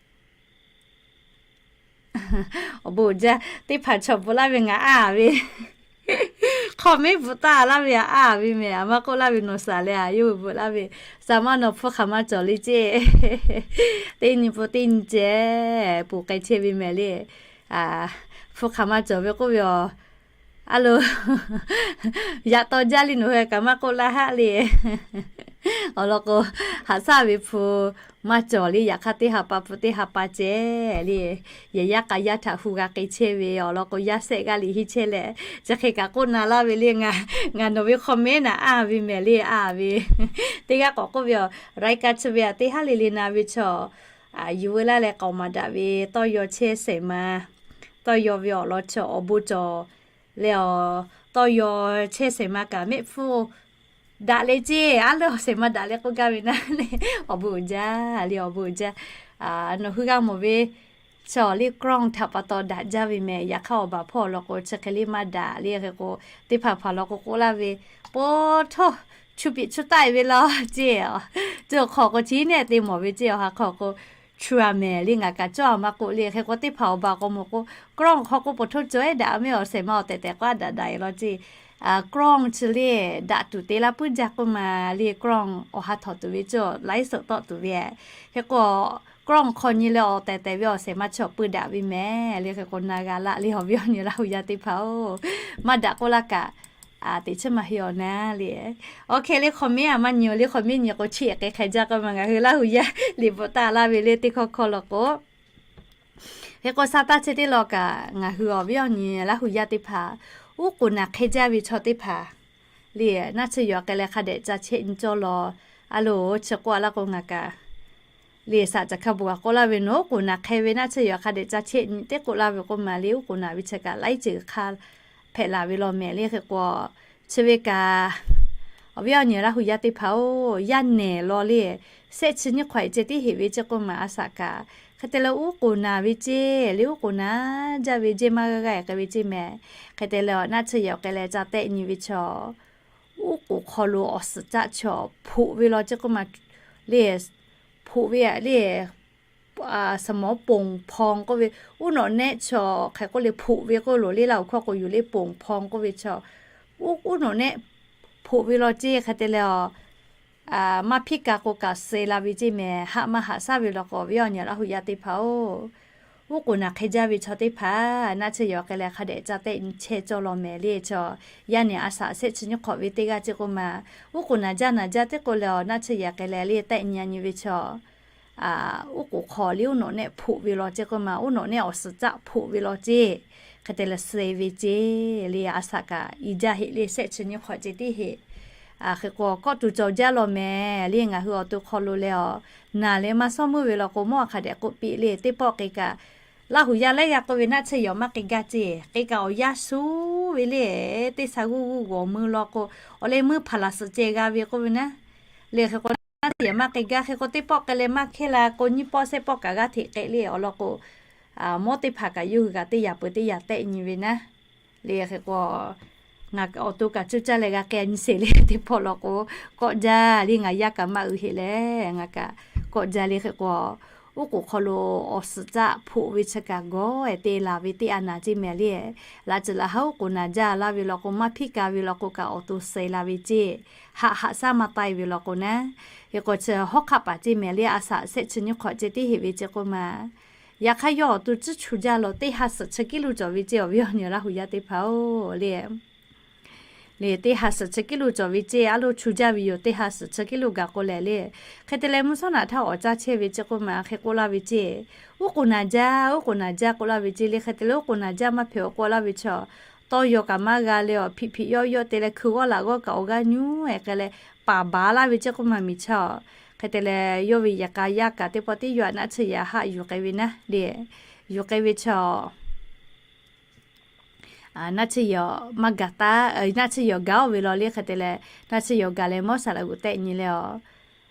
awˬ bon uiˍ jaˇ. Teˇ hpaˍ chaw bvuhꞈ laˇ ve ngaˬ aˉ ve, comment bvuhꞈ taˍ laˇ ve aˉ ve mehˍ. Aˬ maˇ k'oˆ laˇ ve nawˬ shaˍ leh a yawˇ hui bvuhꞈ laˇ ve, shaˍ maˇ nawˬ hpfuhˇ hk'aˬ maˇ cawˬ le ceˇ. Teˇ nyi pon teˇ nyi ceh ponˬ k'ai chehˇ ve mehˍ le. Hpfuhˇ hk'aˬ maˇ cawˬ ve k'oˆ ve a, a loˬ, yaꞈ taw jaˇ le, nawˬ hui kaꞈ maˇ k'oˆ laˇ haˆ le. Awˬ lawn k'o, haꞈ shaˉ ve hpu maˇ cawˬ le. Yaꞈ hk'aˇ, teˇ ha pa hpu teˇ ha pa ceh le, yehˬ yaˇ k'a yaˇ htaꞈ hu g'a k'ai chehˇ ve awˬ lawn k'o, yaˇ shehˆ g'aˇ liꞈ henˇ chehˇ leh, chi hk'e kaꞈ k'oˆ na laˇ ve le. Ngaˬ nawˬ ve comment naꞈ aˉ ve mehˍ le, aˉ ve. Teˇ g'aˇ k'awꞈ k'oˆ ve a, รายการ chi ve a teˇ haˉ le le na ve chaw, yuˬ veu laˇ leh k'aoˍ maˍ daꞈ ve tawˇ yaw chehˇ shehˍ ma, tawˇ yaw ve awˬ lawn chaw awˬ bon cawˬ leh a, tawˇ yaw chehˇ shehˍ ma kaꞈ mehˆ hpfuhˇ daꞈ leh ceˇ, a loˬ shehˍ ma daꞈ leh k'oˆ gaˇ ve naˉ le, awˬ bon uiˍ jaˇ le, awˬ bon uiˍ jaˇ. Nawˬ hui g'a mawˬ ve chaw le กล้อง htaꞈ pa taw daꞈ jaˇ ve mehˍ. Yaꞈ hk'aˇ, awˬ baˬ hpawˇ awˬ lawn k'o, chi hk'e le maˇ daꞈ le. Hk'e k'o, teˇ hpaˍ hpaˍ lawn k'o k'oˆ laˇ ve, po htawˇ chu piꞈ chu taˆ e ve law ceˇ, cawˬ hk'aw k'o chi neˇ te mawˬ ve ceˇ. Awˬ ha hk'aw k'o, chu a mehˍ le, ngaˬ kaꞈ cawˇ a maˇ k'oˆ le. Hk'e k'o, teˇ hpaˍ awˬ baˬ k'o mawˬ k'o, กล้อง hk'aw k'o po htawˇ cawˬ ehˉ daꞈ mehˍ, awˬ shehˍ ma awˬ tehˬ tehˬ k'o a daꞈ daꞈ e law ceˇ. กล้อง chi le daꞈ tuˬ te laˇ puiˉ jaˇ k'oˆ ma le. กล้อง awˬ ha htawnˍ tuˬ ve cawˬ, ไลฟ์สด tawˆ tuˬ ve. Hk'e k'o, กล้อง hk'aw nyi leh awˬ tehˬ tehˬ ve awˬ shehˍ ma chaw peu daꞈ ve mehˍ le. Hk'e k'o, na g'a laˇ le, awˬ viˉ awˬ nyi Laˇ hu yaˇ teˇ hpaˍ-oˬ, maˇ daꞈ k'oˆ laˇ kaꞈ, teꞈ chiˉ maˇ heˆ awˬ naˉ le. Awˬ hk'e le, comment a maˇ nyi-oˬ le, comment nyi k'o chiˇ ehˍ k'ai hk'a jaˇ k'oˆ ma. Ngaˬ hui Laˇ hu yaˇ liꞈ bvuhꞈ taˍ laˇ ve le, teˇ hkawˇ hkawˇ law k'o, hk'e k'o, sa taˇ chi teˇ law kaꞈ ngaˬ hui awˬ viˉ awˬ nyi Laˇ hu yaˇ teˇ hpaˍ Uˉ k'oˍ naˬ hk'e jaˇ ve chaw teˇ hpaˍ le, naˆ tsuhˇ yawˬ k'ai leh hk'a dehꞈ ca chehˇ nyi cawˇ law. A loˍ, chi k'oˆ a laˇ k'o ngaˬ kaꞈ le, saꞈ caˬ hka bvuhˬ kaꞈ k'oˆ laˇ ve, nawˬ uˉ k'oˍ naˬ hk'e ve naˆ tsuhˇ yawˬ hk'a dehꞈ ca chehˇ nyi teˇ k'oˆ laˇ ve k'oˆ ma le, uˉ k'oˍ naˬ ve chi kaꞈ laiˉ ceuˬ hk'a hpehꞈ laˬ ve law mehˍ le. Hk'e k'o, chi ve kaꞈ awˬ viˉ awˬ nyi Laˇ huˍ yaˇ teˇ hpaˍ-oˬ, yaˇ nehˬ law le, shehˆ chi nyiˇ hk'awꞈ ceh tiˉ heꞈ ve ceˇ k'oˆ ma a shaꞈ kaꞈ, hk'e te leh uˉ k'oˍ naˬ ve ceˇ le, uˉ k'oˍ naˬ jaˇ ve jeˇ maˇ g'a g'a k'ai ve ceˇ mehˍ. Hk'e te leh naˆ tsuhˇ yawˬ k'ai leh ca tehˆ nyi ve chaw, uˉ k'oˍ hk'aw lo awˬ suhˍ caˆ chaw hpoꞈ ve law ceˇ k'oˆ ma le, hpoꞈ ve le, สมองป่องพอง k'oˆ ve, uˉ nawꞈ nehˆ chaw hk'e k'oˆ le, hpoꞈ ve k'oˆ loˬ le, Laˇ huˍ hkawˇ k'o yuˬ le ป่องพอง k'oˆ ve chaw, uˉ nawꞈ nehˆ hpoꞈ ve law ceˇ. Hk'e te leh a, maˇ hpiˇ ka k'o kaꞈ suh la ve ceˇ mehˍ. Haꞈ maˇ haꞈ shaˉ ve law k'o, awˬ viˉ awˬ nyi Laˇ huˍ yaˇ teˇ hpaˍ-oˬ, uˉ k'oˍ naˬ hk'e jaˇ ve chaw teˇ hpaˍ naˆ tsuhˇ yawˬ k'ai leh hk'a dehꞈ ca tehˆ nyi chehˇ cawˇ law mehˍ le. Chaw yaˇ nehˬ a shaꞈ shehˆ chi nyiˇ hk'awꞈ ve teˇ g'aˇ ceˇ k'oˆ ma, uˉ k'oˍ naˬ jaˇ naˬ jaˇ teˇ k'oˆ leh a, naˆ tsuhˇ yawˬ k'ai leh le tehˆ nyi nyi ve chaw, uˉ k'oˍ hk'aw le uˉ nawꞈ nehˆ hpoꞈ ve law ceˇ k'oˆ ma, uˉ nawꞈ nehˆ awˬ suhˍ caˆ hpoꞈ ve law ceˇ. Hk'e te leh suh ve ceˇ le, a shaꞈ kaꞈ i jaˇ heˆ le, shehˆ chi nyiˇ hk'awꞈ ceh tiˉ heˆ. Hk'e k'o, kawˆ tuˬ cawˬ jaˇ law mehˍ le. Ngaˬ hui awˬ to hk'aw lo leh a, naˬ leh maˇ shawˉ meuˇ ve law k'o, mawˇ a hk'a dehꞈ k'oˆ piˇ le, teˇ pawˆ k'e kaꞈ Laˇ huˍ yaˇ laiˉ g'aˇ k'oˆ ve naˆ tsuhˇ yawˬ maˇ k'ai gaˇ ceˇ, k'e kaꞈ awˬ yanˇ shuˉ ve le. Teˇ sha g'uˇ g'uˇ g'awˬ mui law k'o, awˬ leh meuˇ hpaˍ laˬ suhˍ ceh g'a ve k'oˆ ve naˉ. Le hk'e k'o, naˆ tsuhˇ yawˬ maˇ k'ai gaˇ. Hk'e k'o, teˇ pawˆ k'ai leh maˇ hkehˇ la k'o, nyiˇ pawˆ shehˆ pawˆ kaꞈ g'aˇ hteꞈ k'ehˆ le awˬ lawn k'o, mawˇ teˇ hpaˍ kaꞈ yawˇ hui kaꞈ teˇ yaꞈ peuˬ teˇ yaꞈ tehˆ nyi ve naˉ. Le hk'e k'o, ngaˬ awˬ to kaꞈ cuˇ caˇ leh g'a k'ai nyi sheˍ le, teˇ pawˆ law k'o, kawˆ jaˇ le, ngaˬ yaˇ kaꞈ maˇ uiˍ heˆ leh ngaˬ kaꞈ kawˆ jaˇ le. Hk'e k'o, uˉ k'oˍ hk'aw lo awˬ suhˍ caˆ hpoꞈ ve chi kaꞈ gawˬ-e te laˬ ve teˇ a naˬ ceˇ mehˍ le. Laꞈ ceuˬ laꞈ ha uˉ k'oˍ naˬ jaˇ laˇ ve law k'o, maˇ hpiˇ ka ve law k'o kaꞈ awˬ to suh la ve ceˇ, haꞈ haꞈ shaˉ maˇ taiˇ ve law k'o naˉ. Hk'e k'o, chi hawˉ hk'aˆ paˍ ceˇ mehˍ le, a shaꞈ shehˆ chi nyiˇ hk'awꞈ ceh tiˉ heˆ ve ceˇ k'oˆ ma, yaꞈ hk'aˇ yawˇ awˬ to tcuhˉ chu jaˇ law, teˇ ha suhˍ chi kiˉ lo cawˬ ve ceˇ, awˬ viˉ awˬ nyi Laˇ huˍ yaˇ teˇ hpaˍ-oˬ le. Le teˇ ha suhˍ chi kiˉ lo cawˬ ve ceˇ, a lo chu jaˇ ve yoˬ, teˇ ha suhˍ chi kiˉ lo gaˬ k'o lehˬ le. Hk'e te leh mvuhˇ shawˉ naꞈ htaˇ awˬ caˇ chehˇ ve ceˇ k'oˆ ma, hk'e k'oˆ laˇ ve ceˇ, uˉ k'oˍ naˬ jaˇ, uˉ k'oˍ naˬ jaˇ k'oˆ laˇ ve ceˇ le. Hk'e te leh uˉ k'oˍ naˬ jaˇ maˇ hpehꞈ-oˬ k'oˆ laˇ ve chaw, tawˇ yaw kaꞈ maˇ g'a leh awˬ hpiꞈ hpiꞈ yawˇ yawˇ te leh hkui g'awˇ laꞈ g'awˇ kaꞈ awˬ g'aˇ nyuˇ-e k'ai leh paˍ baˬ laˇ ve ceˇ k'oˆ ma miˬ chaw. Hk'e te leh yawˇ ve yehˬ k'a yaˇ kaꞈ teˇ pawˆ tiˉ yawˇ a naˆ tsuhˇ yawˬ haˆ yuˬ k'ai ve naˉ le, yuˬ k'ai ve chaw naˆ tsuhˇ yawˬ maˇ gaˬ taˉ, naˆ tsuhˇ yawˬ gaˬ-oˬ ve law le. Hk'e te leh naˆ tsuhˇ yawˬ gaˬ leh mawˇ shaˍ laꞈ g'uˬ tehˆ nyi leh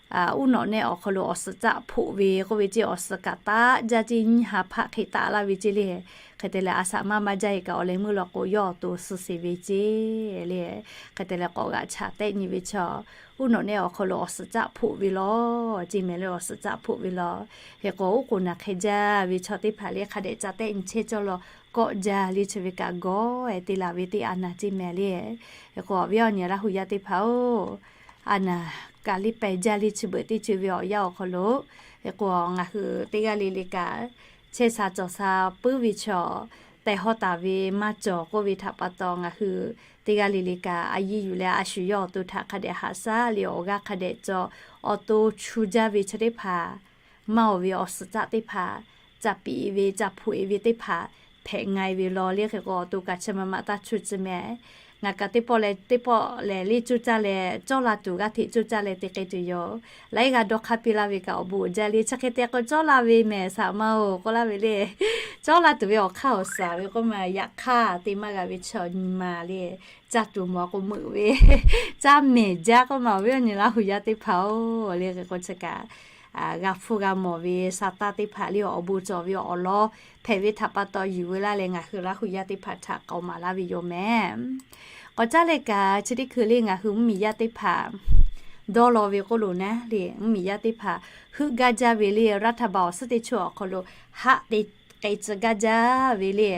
a, uˉ nawꞈ nehˆ awˬ hk'aw lo awˬ suhˍ caˆ hpoꞈ ve k'oˆ ve ceˇ, awˬ suhˍ kaꞈ taˆ jaˇ ceˇ, nyiˇ ha hpaˆ hk'e taˆ laˇ ve ceˇ le. Hk'e te leh a shaꞈ maˇ maˇ jaˇ-e kaꞈ awˬ leh meuˇ law k'o yawˇ awˬ to suh sheˍ ve ceˇ le. Hk'e te leh k'awꞈ g'aꞈ chaꞈ tehˆ nyi ve chaw, uˉ nawꞈ nehˆ awˬ hk'aw lo awˬ suhˍ caˆ hpoꞈ ve law ceˇ mehˍ le, awˬ suhˍ caˆ hpoꞈ ve law. Hk'e k'o, uˉ k'oˍ naˬ hk'e jaˇ ve chaw teˇ hpaˍ le hk'a dehꞈ ca tehˆ nyi chehˇ cawˇ law, kawˆ jaˇ le chi ve kaꞈ gawˬ-e te laˬ ve teˇ a naˬ ceˇ mehˍ le. Hk'e k'o, awˬ viˉ awˬ nyi Laˇ huˍ yaˇ teˇ hpaˍ-oˬ, a naˬ kaꞈ liˇ pehˍ jaˇ le chi beuꞈ teˇ ceuˬ ve awˬ yanˇ awˬ hk'aw lo. Hk'e k'o, ngaˬ hui teˇ g'aˇ le le kaꞈ chehˇ sha cawˬ sha puiˉ ve chaw, teh hawˉ taˍ ve maˇ cawˬ k'oˆ ve htaꞈ pa taw, ngaˬ hui teˇ g'aˇ le le kaꞈ a yiˇ yuˬ leh a shu yawˇ awˬ to htaꞈ hk'a dehꞈ haꞈ shaˉ le awˬ g'aˇ hk'a dehꞈ cawˬ, awˬ to chu jaˇ ve chaw teˇ hpaˍ, maˇ awˬ ve awˬ suhˍ caˆ teˇ hpaˍ, ca piꞈ-e ve ca hpoꞈ-e ve teˇ hpaˍ hpehꞈ nga-e ve law le. Hk'e k'o, awˬ to kaꞈ chi ma ma taˇ chu tcuh mehˍ. Ngaˬ kaꞈ teˇ pawˆ leh teˇ pawˆ lehˬ le cuˇ caˇ leh cawˇ la tuˬ g'aˇ hteꞈ cuˇ caˇ leh te k'ai tuˬ yoˬ. Laiˉ g'aˇ dawˇ hk'aˇ piˇ laˇ ve kaꞈ awˬ bon uiˍ jaˇ le. Chi hk'e te k'o, cawˇ la ve mehˍ shaˍ ma-oˬ k'oˆ laˇ ve le. Cawˇ la tuˬ ve awˬ hk'aˇ awˬ suhˍ ve k'oˆ ma, yaꞈ hk'aˇ te maˇ g'a ve chaw nyi ma le. Caˇ tuˬ mawˬ k'o meuꞈ ve, caˇ mehˍ jaˇ k'oˆ ma, awˬ viˉ awˬ nyi Laˇ huˍ yaˇ teˇ hpaˍ-oˬ le. Hk'e k'o, chi kaꞈ g'a hpfuhˇ g'a mawˬ ve sha taˇ teˇ hpaˍ le awˬ bon cawˬ ve awˬ lawn hpehꞈ ve htaꞈ pa taw yuˬ veu laˇ leh ngaˬ hui Laˇ huˍ yaˇ teˇ hpaˍ htaꞈ k'awꞈ maˍ laˇ ve yoˬ mehˍ. K'awꞈ caˉ leh kaꞈ chi teˇ hkui le ngaˬ hui mvuhˇmiˬ yaˇ teˇ hpaˍ dawˇ law ve k'oˆ lo naˉ le, mvuhˇmiˬ yaˇ teˇ hpaˍ heuˆ gaˇ jaˇ ve le, รัฐบาล awˬ suhˉ teˇ chaw awˬ hk'aw lo haˆ te k'ai tcuh gaˇ jaˇ ve le.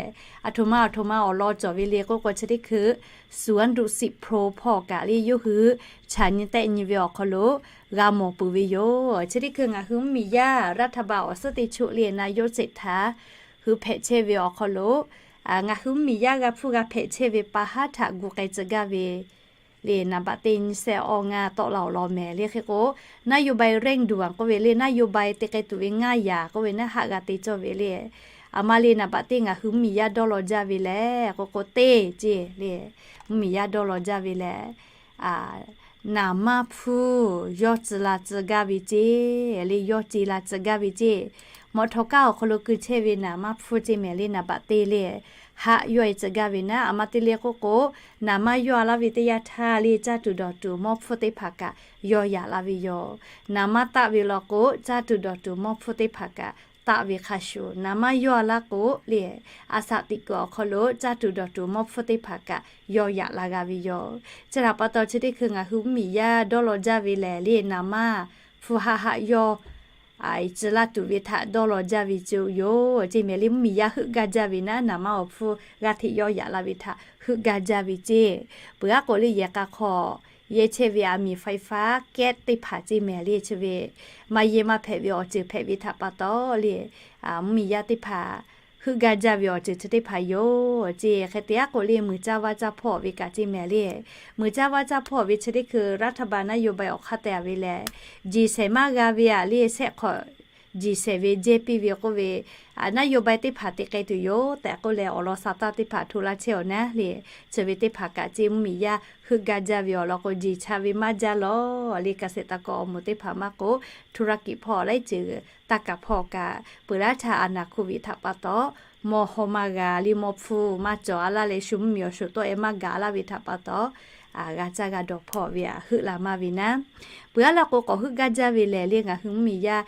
Aˬ htoꞈ ma aˬ htoꞈ ma awˬ lawn cawˬ ve le k'oˆ k'o, chi teˇ hkui สวนดุสิตโพล hpawˇ kaꞈ le yawˇ hui chaꞈ nyi tehˆ nyi ve awˬ hk'aw lo g'a mawˬ peuˬ ve yoˬ. Chi teˇ hkui ngaˬ hui mvuhˇmiˬ yaˇ รัฐบาล awˬ suhˉ teˇ chaw le นายกเศรษฐา hui hpehꞈ chehˇ ve awˬ hk'aw lo ngaˬ hui mvuhˇmiˬ yaˇ g'a hpfuhˇ g'a hpehꞈ chehˇ ve pa haˉ htaꞈ gu k'ai tcuh gaˇ ve le, naˍ baꞈ teˇ nyi sehˇ awˇ ngaˇ tawˆ la awˬ lawn mehˍ le. Hk'e k'o, นโยบายเร่งด่วน k'oˆ ve le, นโยบาย te k'ai tuˬ ve ngaˇ yaꞈ k'oˆ ve naˉ haˆ g'a te cawˇ ve le. A ma le naˍ baꞈ teˇ ngaˬ hui mvuhˇmiˬ yaˇ dawˇ law jaˇ ve lehˬ k'oˆ k'o teˇ ceˇ le, mvuhˇmiˬ yaˇ dawˇ law jaˇ ve lehˬ, naˍ manˇ hpfuhˇ yawˇ tcuh la tcuh gaˇ ve ceˇ le, yawˇ ce la tcuh gaˇ ve ceˇ. Mawꞈ htawˍ kaˇ awˬ hk'aw lo keu chehˇ ve naˍ manˇ hpfuhˇ ceˇ mehˍ le naˍ baꞈ teˇ le, haˆ yawˇ e tcuh gaˇ ve naˉ, a ma te le k'oˆ k'o, naˍ manˇ yawˇ a laˇ ve teˇ yanˇ htaˇ le caˇ tuˬ dawˬ tuˬ mawˇ hpfuhˇ teˇ hpaˍ kaꞈ yawˇ yaꞈ la ve yoˬ. Naˍ manˇ taˆ ve law k'o, caˇ tuˬ dawˬ tuˬ mawˇ hpfuhˇ teˇ hpaˍ kaꞈ taˆ ve hk'a shuˍ, naˍ manˇ yawˇ a laˇ k'o le, a shaꞈ teꞈ kuiˬ awˬ hk'aw lo caˇ tuˬ dawˬ tuˬ mawˇ hpfuhˇ teˇ hpaˍ kaꞈ yawˇ yaꞈ la g'a ve yoˬ. Chi htaꞈ pa taw chi teˇ hkui ngaˬ hui mvuhˇmiˬ yaˇ dawˇ law jaˇ ve lehˬ le naˍ manˇ hpfuhˇ haˆ haˆ yawˇ tcuh laˇ tuˬ ve htaꞈ dawˇ law jaˇ ve ceˇ yoˬ ceˇ mehˍ le, mvuhˇmiˬ yaˇ heuˆ gaˇ jaˇ ve naˉ, naˍ manˇ awˬ hpfuhˇ g'aˇ hteꞈ yawˇ yaꞈ la ve htaꞈ heuˆ gaˇ jaˇ ve ceˇ. Peuˬ aˉ k'o le yehˬ k'a hk'aw yehˇ chehˇ ve a miˬ faiˇ faˉ kehˉ teˇ hpaˍ ceˇ mehˍ le chi ve maˇ yehˇ maˇ hpehꞈ ve awˬ ceuˬ hpehꞈ ve htaꞈ pa taw le, mvuhˇmiˬ yaˇ teˇ hpaˍ heuˆ gaˇ jaˇ ve awˬ ceuˬ chi teˇ hpaˍ yoˬ ceˇ. Hk'e te aˉ k'o le mui caˇ vaˇ caˇ hpawˇ ve kaꞈ ceˇ mehˍ le, mui caˇ vaˇ caˇ hpawˇ ve chi teˇ hkui รัฐบาลนโยบาย awˬ hk'aˇ te a ve lehˬ, jiˬ shehˍ maˇ g'a ve aꞈ le shehˆ hk'awꞈ jiˬ shehˍ ve jehˇ piˇ ve k'oˆ ve, นโยบาย teˇ hpaˍ te k'ai tuˬ yoˬ tehꞈ k'oˆ leh awˬ lawn sa taˇ teˇ hpaˍ hto laˇ chehˇ awˬ naˉ le, chi ve teˇ hpaˍ kaꞈ ceˇ mvuhˇmiˬ yaˇ heuˆ gaˇ jaˇ ve awˬ lawn k'o, jiˬ cha ve maˇ jaˇ lawˬ le, เกษตรกร awˬ moˍ teˇ hpaˍ maˇ k'o, ธุรกิจ hpawˇ laiˉ ceuˬ taˇ kaˍ hpawˇ kaꞈ peuˬ laˇ htaˇ a naˍ hkuˇ ve htaꞈ pa taw, mawˇ haw maˇ g'a le mawˇ hpfuhˇ maˇ cawˬ a laˇ leh shu mvuhˇmiˬ awˬ shuˍ tawˆ e maˇ gaˬ a laˇ ve htaꞈ pa taw, g'a caˇ g'a dawˬ hpawˇ ve aꞈ heuˆ la maˇ ve naˉ. Peuˬ aˉ laˇ k'o k'awꞈ heuˆ gaˇ jaˇ ve lehˬ le ngaˬ hui mvuhˇmiˬ yaˇ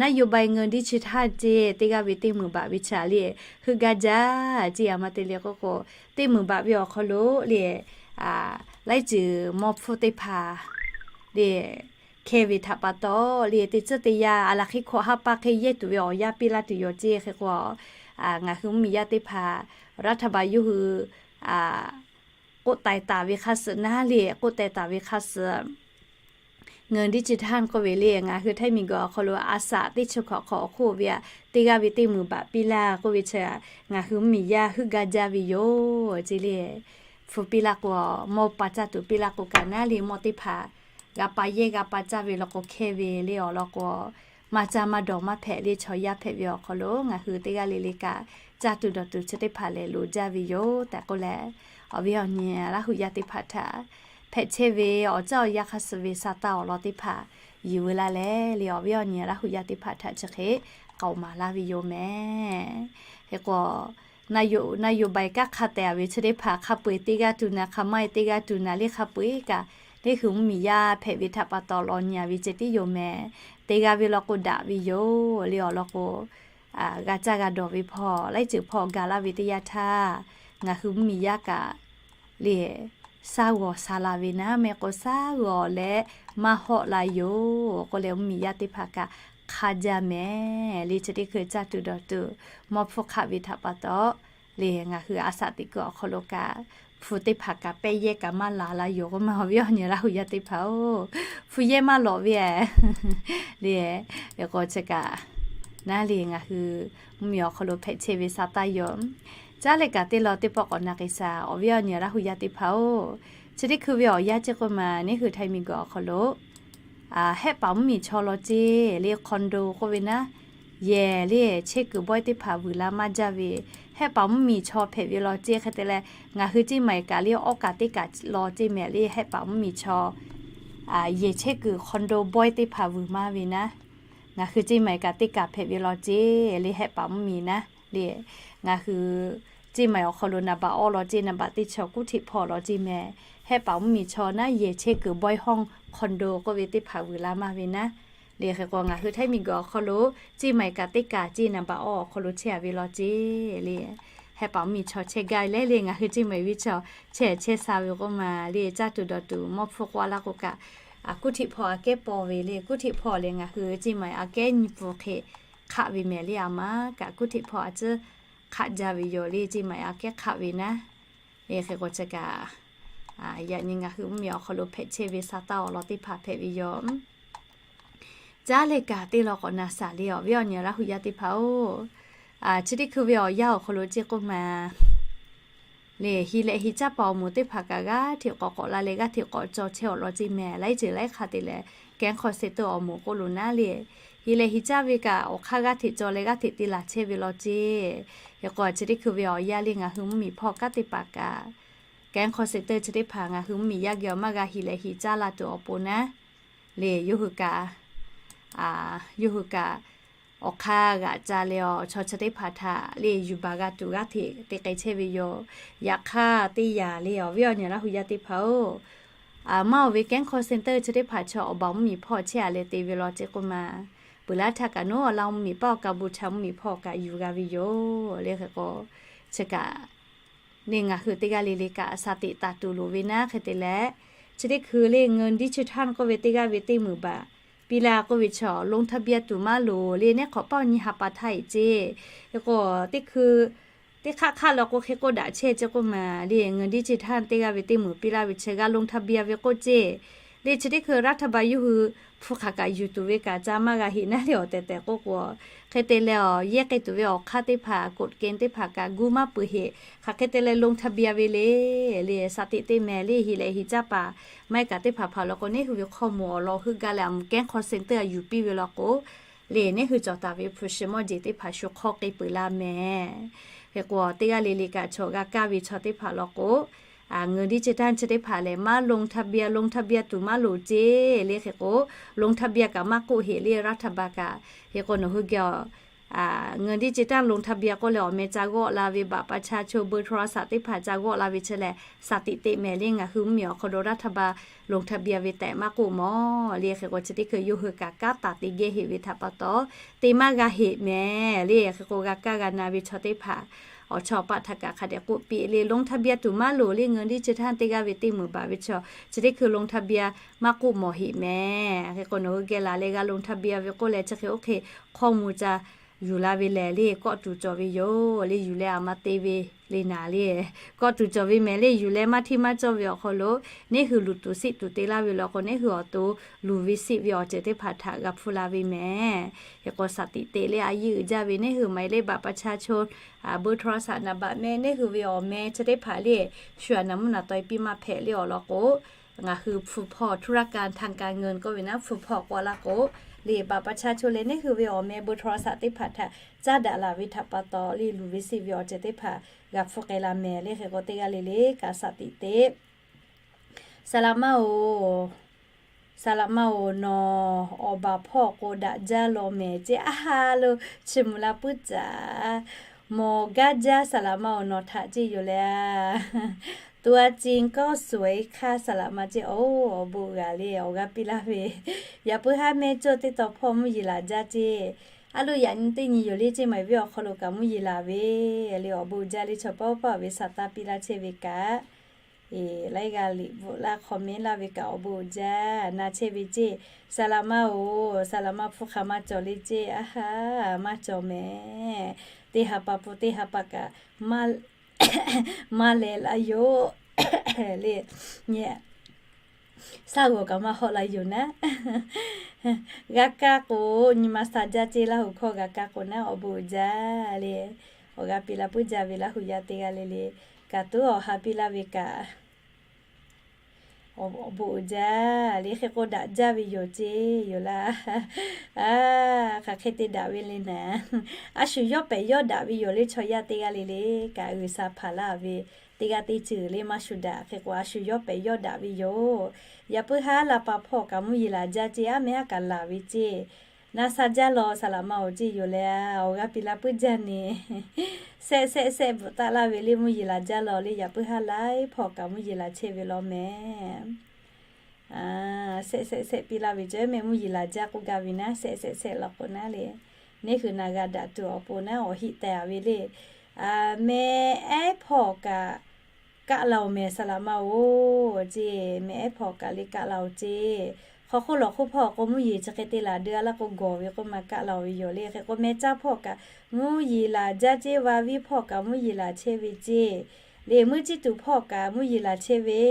นโยบาย เงินดิจิทัล ceˇ teˇ g'aˇ ve teˇ muiˬ baꞈ ve chaꞈ le heuˆ gaˇ jaˇ ceˇ. A ma te le k'oˆ k'o, teˇ muiˬ baꞈ ve awˬ hk'aw lo le laiˉ ceuˬ mawˇ hpfuhˇ teˇ hpaˍ le hkeh ve htaꞈ pa taw le teˇ tcuhˉ teˇ yanˇ a laˬ hk'e hkawꞈ ha pa hk'e yehˇ tuˬ ve awˬ yanˇ piˇ laˇ tuˬ yoˬ ceˇ. Hk'e k'o, ngaˬ hui mvuhˇmiˬ yaˇ teˇ hpaˍ รัฐบาล yawˇ hui k'oˆ taiˍ taˍ ve hk'a suhˍ naˉ le, k'oˆ taiˍ taˍ ve hk'a suhˍ เงินดิจิทัล k'oˆ ve le ngaˬ hui Htaiˇ miˬguiˬ awˬ hk'aw lo a shaꞈ teˇ chi hkawꞈ hk'awꞈ awˬ hk'oˆ ve aꞈ teˇ g'aˇ ve teˇ muiˬ baꞈ piˇ laˇ k'oˆ ve chi, ngaˬ hui mvuhˇmiˬ yaˇ heuˆ gaˇ jaˇ ve yoˬ ceˇ le. Hpu piˇ laˇ k'o, mawˇ pa caˇ tuˬ piˇ laˇ k'o kaꞈ naˉ le mawˇ teˇ hpaˍ g'a pa yehˇ g'a pa caˇ ve law k'o hkeh ve le awˬ lawn k'o, maˇ caˇ maˇ dawˬ maˇ hpehꞈ le chaw yaˇ hpehꞈ ve awˬ hk'aw lo ngaˬ hui teˇ g'aˇ le le kaꞈ caˇ tuˬ dawˬ tuˬ chi teˇ hpaˍ lehˬ loˍ jaˇ ve yoˬ tehꞈ k'oˆ leh, awˬ viˉ awˬ nyi Laˇ huˍ yaˇ teˇ hpaˍ htaꞈ hpehꞈ chehˇ ve awˬ caˇ awˬ yaˇ hk'a suh ve sa taˇ awˬ lawn teˇ hpaˍ yuˬ veu laˇ leh le awˬ viˉ awˬ nyi Laˇ huˍ yaˇ teˇ hpaˍ htaꞈ chi hk'e k'aoˍ maˍ laˇ ve yoˬ mehˍ. Hk'e k'o, นโยบาย kanˉ hk'a tehˬ ve chi teˇ hpaˍ hk'a peu eˬ teˇ g'aˇ tuˬ naˍ hk'a maˇ e teˇ g'aˇ tuˬ naˍ le hk'a peu eˬ kaꞈ, teˇ hui mvuhˇmiˬ yaˇ hpehꞈ ve htaꞈ pa taw law nyi a ve ceh tiˉ yoˬ mehˍ. Teˇ g'a ve law k'o daꞈ ve yoˬ le awˬ lawn k'o, g'a caˇ g'a dawˬ ve hpawˇ laiˉ ceuˬ hpawˇ ga laˇ ve teˇ yanˇ htaˇ, ngaˬ hui mvuhˇmiˬ yaˇ kaꞈ le saˉ g'awˬ sa la ve naˉ mehˍ k'o, saˉ g'awˬ leh maˇ hawˆ la yoˬ k'oˆ leh mvuhˇmiˬ yaˇ teˇ hpaˍ kaꞈ hk'a jaˇ mehˍ le chi teˇ hkui caˇ tuˬ dawˬ tuˬ mawˇ hpfuhˇ hk'aˆ ve htaꞈ pa taw le ngaˬ hui a shaꞈ teꞈ kuiˬ awˬ hk'aw lo kaꞈ hpu teˇ hpaˍ kaꞈ pehˇ yehˇ kaꞈ maˇ laˬ la yoˬ k'oˆ ma awˬ viˉ awˬ nyi Laˇ huˍ yaˇ teˇ hpaˍ-oˬ, hpu yehˇ maˇ lawꞈ ve le. Hk'e k'o chi kaꞈ naˉ le ngaˬ hui mvuhˇmiˬ awˬ hk'aw lo hpehꞈ chehˇ ve sa taˇ yoˬ. Caˉ leh kaꞈ teˇ law teˇ pawˆ k'awꞈ na k'ai shaˍ awˬ viˉ awˬ nyi Laˇ huˍ yaˇ teˇ hpaˍ-oˬ, chi teˇ hkui ve awˬ yanˇ ceˇ k'oˆ ma neˇ hui Htaiˇ miˬguiˬ awˬ hk'aw lo hehˆ paˍ mvuhˇmiˬ chaw law ceˇ le condo k'oˆ ve naˉ, yehˬ le chehˇ kuiˬ bawehˇ teˇ hpaˍ vuiˬ la maˇ jaˇ ve, hehˆ paˍ mvuhˇmiˬ chaw hpehꞈ ve law ceˇ. Hk'e te leh ngaˬ hui ceˇ maˬ kaꞈ le awˉ kaꞈ teˇ kaꞈ law ceˇ mehˍ le hehˆ paˍ mvuhˇmiˬ chaw yehˬ chehˇ kuiˬ condo bawehˇ teˇ hpaˍ vuiˬ maˇ ve naˉ, ngaˬ hui ceˇ maˬ kaꞈ teˇ kaꞈ hpehꞈ ve law ceˇ le hehˆ paˍ mvuhˇmiˬ naˉ le. Ngaˬ hui ceˇ maˬ awˬ hk'aw lo naˍ baꞈ awˇ law ceˇ, naˍ baꞈ teˇ chaw Kuˇ Htiꞈ hpawˇ law ceˇ mehˍ. Hehˆ paˍ mvuhˇmiˬ chaw naˉ yehˬ chehˇ kuiˬ bawehˇ hawˇ condo k'oˆ ve teˇ hpaˍ vuiˬ la maˇ ve naˉ le. Hk'e k'o ngaˬ hui Htaiˇ miˬguiˬ awˬ hk'aw lo ceˇ maˬ kaꞈ teˇ kaꞈ ceˇ naˍ baꞈ awˇ awˬ hk'aw lo chehˇ a ve law ceˇ le. Hehˆ paˍ mvuhˇmiˬ chaw chehˇ gaˇ leh le ngaˬ hui ceˇ maˬ viˇ chaw chehˇ chehˇ sa ve k'oˆ ma le caˇ tuˬ dawˬ tuˬ mawˇ hpfuhˇ k'oˆ a laˇ k'o kaꞈ, Kuˇ Htiꞈ hpawˇ aꞈ kehˉ paw ve le Kuˇ Htiꞈ hpawˇ lehˬ ngaˬ hui ceˇ maˬ aꞈ kehˉ nyi pfuhˍ hk'e hk'aˆ ve mehˍ le a ma kaꞈ Kuˇ Htiꞈ hpawˇ a ciˉ hk'aˆ jaˇ ve yoˬ le ceˇ maˬ aꞈ kehˉ hk'aˆ ve naˉ. Hk'e k'o chi kaꞈ yaꞈ nyi ngaˬ hui mvuhˇmiˬ awˬ hk'aw lo hpehꞈ chehˇ ve sa taˇ awˬ lawn teˇ hpaˍ hpehꞈ ve yoˬ. Caˉ leh kaꞈ teˇ law k'awꞈ na shaˍ le awˬ viˉ awˬ nyi Laˇ huˍ yaˇ teˇ hpaˍ-oˬ, chi teˇ hkui ve awˬ yanˇ awˬ hk'aw lo ceˇ k'oˆ ma le hi leh hi caˇ paˍ awˬ moˍ teˇ hpaˍ kaꞈ g'aˇ hteꞈ k'awꞈ k'awꞈ la leh g'aˇ hteꞈ k'awꞈ caw chehˇ awˬ lawn ceˇ mehˍ. Laiˉ ceuˬ laiˉ hk'a te leh Kehˉ hk'aw seh teuˇ awˬ moˍ k'oˆ lo naˉ le, heˍ lehˬ heˍ caˇ ve kaꞈ awˬ hk'aˇ g'aˇ hteꞈ cawˬ leh g'aˇ hteꞈ te laˬ chehˇ ve law ceˇ. Hk'e k'o chi teˇ hkui ve awˬ yanˇ le ngaˬ hui mvuhˇmiˬ hpawˇ kanˉ teˇ hpaˍ kaꞈ, kehˉ hk'aw seh teuˇ chi teˇ hpaˍ ngaˬ hui mvuhˇmiˬ yaˇ geh awˬ maˇ g'a heˍ lehˬ heˍ caˇ la tuˬ awˬ pon naˉ le, yawˇ hui kaꞈ, yawˇ hui kaꞈ awˬ hk'aˇ g'aꞈ ca leh awˬ chaw chi teˇ hpaˍ htaꞈ le yuˬ baˬ g'a tuˬ g'aˇ hteꞈ te k'ai chehˇ ve yoˬ. Yaꞈ hk'aˇ teˇ yanˇ le awˬ viˉ awˬ nyi Laˇ hu yaˇ teˇ hpaˍ-oˬ, maˇ oˬ ve kehˉ hk'aw seh teuˇ chi teˇ hpaˍ chaw awˬ baˬ mvuhˇmiˬ hpawˇ chehˇ a leh te ve law ceˇ k'oˆ ma, peuˬ laˇ htaˇ kaꞈ nawˉ awˬ lawn mvuhˇmiˬ paˇ awˬ kaˍ bon htaꞈ mvuhˇmiˬ hpawˇ kaꞈ yuˬ g'a ve yoˬ le. Hk'e k'o chi kaꞈ le ngaˬ hui teˇ g'aˇ le le kaꞈ shaˍ tiꞈ taˍ tuˬ loˍ ve naˉ. Hk'e te leh chi teˇ hkui le เงินดิจิทัล k'oˆ ve teˇ g'aˇ ve teˇ meunˍ baꞈ piˇ laˇ k'oˆ ve chaw ลงทะเบียน tuˬ maˇ loˍ le, neˉ hk'awꞈ paˇ nyi ha pa htaˇ heˆ ceˇ. Hk'e k'o teˇ hkui teˇ hk'aˆ hk'aˆ law k'o hk'e k'oˆ daꞈ chehˇ ceˇ k'oˆ ma le, เงินดิจิทัล teˇ g'aˇ ve teˇ meunˍ piˇ laˇ ve chi g'a ลงทะเบียน ve k'oˆ ceˇ. Le chi teˇ hkui รัฐบาล yawˇ hui hpu hk'aˬ kaꞈ yuˬ tuˬ ve kaꞈ ca maˇ g'a heˆ naˉ le awˬ tehˬ tehˬ k'oˆ k'o, hk'e te leh awˬ yehˇ k'ai tuˬ ve awˬ hk'aˇ teˇ hpaˍ กฎเกณฑ์ teˇ hpaˍ kaꞈ gu maˇ peuˬ heˆ. Hk'aˬ hk'e te leh ลงทะเบียน ve le, le shaˍ tiꞈ te mehˍ le heˍ lehˬ heˍ caˇ paˍ maˇ heˆ kaꞈ teˇ hpaˍ hpaˍ law k'o neˉ hui ve hk'aw moˍ awˬ lawn heuˆ gaˇ leh a moˍ kehˉ hk'aw seh teuˇ a yuˬ piˇ ve law k'o le, neˉ hui cawˬ taˍ ve hpu shi mawˇ jeˬ teˇ hpaˍ shu hk'awˇ k'ai peuˬ laˇ mehˍ. Hk'e k'o teˇ g'aˇ le le kaꞈ chaw g'a kaˇ ve chaw teˇ hpaˍ law k'o, เงินดิจิทัล chi teˇ hpaˍ lehˬ maˇ ลงทะเบียน ลงทะเบียน tuˬ maˇ loˍ ceˇ le. Hk'e k'o ลงทะเบียน kaꞈ maˇ k'oˆ heˆ le รัฐบาล kaꞈ. Hk'e k'o nawˬ hui geh a เงินดิจิทัล ลงทะเบียน k'oˆ leh awˬ meh ca g'awˆ la ve บัตรประชาชน เบอร์โทรศัพท์ teˇ hpaˍ ca g'awˆ la ve chi lehˬ shaˍ tiꞈ te mehˍ le ngaˬ hui mvuhˇmiˬ awˬ hk'aw lo รัฐบาล ลงทะเบียน ve tehꞈ maˇ k'oˆ mawˬ le. Hk'e k'o chi teˇ hkui yawˇ hui kaꞈ kanˉ taˍ te geh heˆ ve htaꞈ pa taw te maˇ g'a heˆ mehˍ le. Hk'e k'o g'a kaˇ g'a na ve chaw teˇ hpaˍ awˬ chawˇ paˆ htaꞈ kaꞈ hk'a dehꞈ k'oˆ piˇ le ลงทะเบียน tuˬ maˇ loˍ le เงินดิจิทัล teˇ g'aˇ ve teˇ meunˍ baꞈ ve chaw chi teˇ hkui ลงทะเบียน maˇ k'oˆ mawˬ heˆ mehˍ. Hk'e k'o nawˬ hui geh laˬ leh g'a ลงทะเบียน ve k'oˆ leh chi hk'e oˇ hk'e hk'aw moˍ ca yuˬ la ve lehˬ le kawˆ tuˬ cawˬ ve yoˬ le. Yuˬ leh a ma te ve le naˍ le, kawˆ tuˬ cawˬ ve mehˍ le. Yuˬ leh maˇ hteˇ maˇ cawˇ ve awˬ hk'aw lo neˉ hui luˬ tuˬ siˆ tuˬ te laˇ ve law k'o neˉ hui awˬ to luˬ ve siˆ ve awˬ ceuˬ teˇ hpaˍ htaꞈ g'a hpuˇ la ve mehˍ. Hk'e k'o shaˍ tiꞈ te le a yeˇ uiˍ jaˇ ve neˉ hui หมายเลขบัตรประชาชน เบอร์โทรศัพท์ naˍ baꞈ meh neˉ hui ve awˬ meh chi teˇ hpaˍ le shu a naˍ mvuhˇ naˍ taw e piˇ maˇ hpehꞈ le awˬ lawn k'o ngaˬ hui hpu hpawˇ ธุรกรรมทางการเงิน k'oˆ ve naˉ hpu hpawˇ k'awꞈ la k'o le บัตรประชาชน leh neˉ hui ve awˬ meh เบอร์โทรศัพท์ teˇ hpaˍ htaꞈ caˇ daꞈ laˬ ve htaꞈ pa taw le luˬ ve siˆ ve awˬ ceuˬ teˇ hpaˍ g'a hpuˇ k'ai la mehˍ le. Hk'e k'o teˇ g'aˇ le le kaꞈ shaˍ tiꞈ te สลามะ oˬ, สลามะ oˬ, nawˬ awˬ baˬ hpawˇ k'o daꞈ jaˇ law mehˍ ceˇ. A ha lo, chi mvuhˬ la puiˉ caˍ. Mawˬ gaˇ jaˇ สลามะ oˬ, nawˬ htaꞈ ceˇ yoˬ leh a. ตัวจริงก็สวยค่ะ สลามะ ceˇ. Oˬ, awˬ bon g'a le awˬ g'aˇ piˇ laˇ ve. Yaꞈ puiˉ haˉ mehˇ cawˇ teˇ taw hpawˇ mvuhˇ yeˬ laˬ jaˇ ceˇ. A lo yaꞈ nyi teˇ nyi yoˬ le ceˇ, maˍ ve awˬ hk'aw lo kaꞈ mvuhˇ yeˬ laˬ ve le. Awˬ bon jaˇ le chaw paˇ paˇ ve sa taˇ piˇ laˇ chehˇ ve kaꞈ, laiˉ g'aˇ liꞈ bvuhꞈ laˇ hk'aw mehˉ laˇ ve kaꞈ awˬ bon jaˇ na chehˇ ve ceˇ. สลามะ oˬ, สลามะ hpu hk'aˬ maˇ cawˬ le ceˇ. A ha, maˇ cawˬ mehˍ. Teˇ ha pa pu teˇ ha pa kaꞈ maˇ leh la yoˬ le. Nyi, shaˉ g'awˬ kaꞈ maˇ hawˆ la yoˬ naˉ. G'a kaˇ k'o, nyi ma sha jaˇ ceˇ Laˇ huˍ hkawˇ g'a kaˇ k'o naˉ awˬ bon uiˍ jaˇ le. Awˬ g'aˇ piˇ laˇ puiˉ jaˇ ve Laˇ huˍ yaˇ teˇ g'aˇ le le. Kaꞈ tuˉ awˬ ha piˇ laˇ ve kaꞈ awˬ bon uiˍ jaˇ le. Hk'e k'o daꞈ jaˇ ve yoˬ ceˇ yoˬ laˇ. A, hk'aˬ hk'e te daꞈ ve le naˍ. A shu yawˇ pehˍ yawˇ daꞈ ve yoˬ le chaw yaˇ teˇ g'aˇ le le. Kaꞈ G'uiˬsha hpaˍ laˇ ve teˇ g'aˇ teˇ ceuˬ le maˇ shu daꞈ. Hk'e k'o a shu yawˇ pehˍ yawˇ daꞈ ve yoˬ. Yaꞈ puiˉ haˉ la pa hpawˇ kaꞈ mvuhˇ yeˬ laˬ jaˇ ceˇ, aˉ meh aˉ kaꞈ laˬ ve ceˇ. Na sha jaˇ law สลามะ oˬ ceˇ yoˬ leh a, awˬ g'aˇ piˇ laˇ puiˉ jaˇ ne. Sehˆ sehˆ sehˆ bvuhꞈ taˆ laˇ ve le mvuhˇ yeˬ laˬ jaˇ law le. Yaꞈ puiˉ haˉ laiˉ hpawˇ kaꞈ mvuhˇ yeˬ laˬ chehˇ ve law mehˍ. Sehˆ sehˆ sehˆ piˇ laˇ ve cawˬ meh mvuhˇ yeˬ laˬ jaˇ k'oˆ gaˇ ve naˉ, sehˆ sehˆ sehˆ law k'o naˉ le. Neˉ hui na g'a daꞈ tuˬ awˬ pon naˉ awˬ heˆ tehˬ a ve le. Meh ehˉ hpawˇ kaꞈ kaˆ la oˬ mehˍ สลามะ oˬ ceˇ, meh ehˉ hpawˇ kaꞈ le kaˆ la oˬ ceˇ. Hk'aw hk'oˆ lawˬ hk'oˆ hpawˇ k'o mvuhˇ yeˬ chi hk'e te laˬ deu a laˇ k'o gawˬ ve k'oˆ ma kaˆ la oˬ ve yoˬ le. Hk'e k'o meh caˇ hpawˇ kaꞈ mvuhˇ yeˬ laˬ jaˇ ceˇ, va viˉ hpawˇ kaꞈ mvuhˇ yeˬ laˬ chehˇ ve ceˇ. Le meuˇ ciˇ tuˬ hpawˇ kaꞈ mvuhˇ yeˬ laˬ chehˇ ve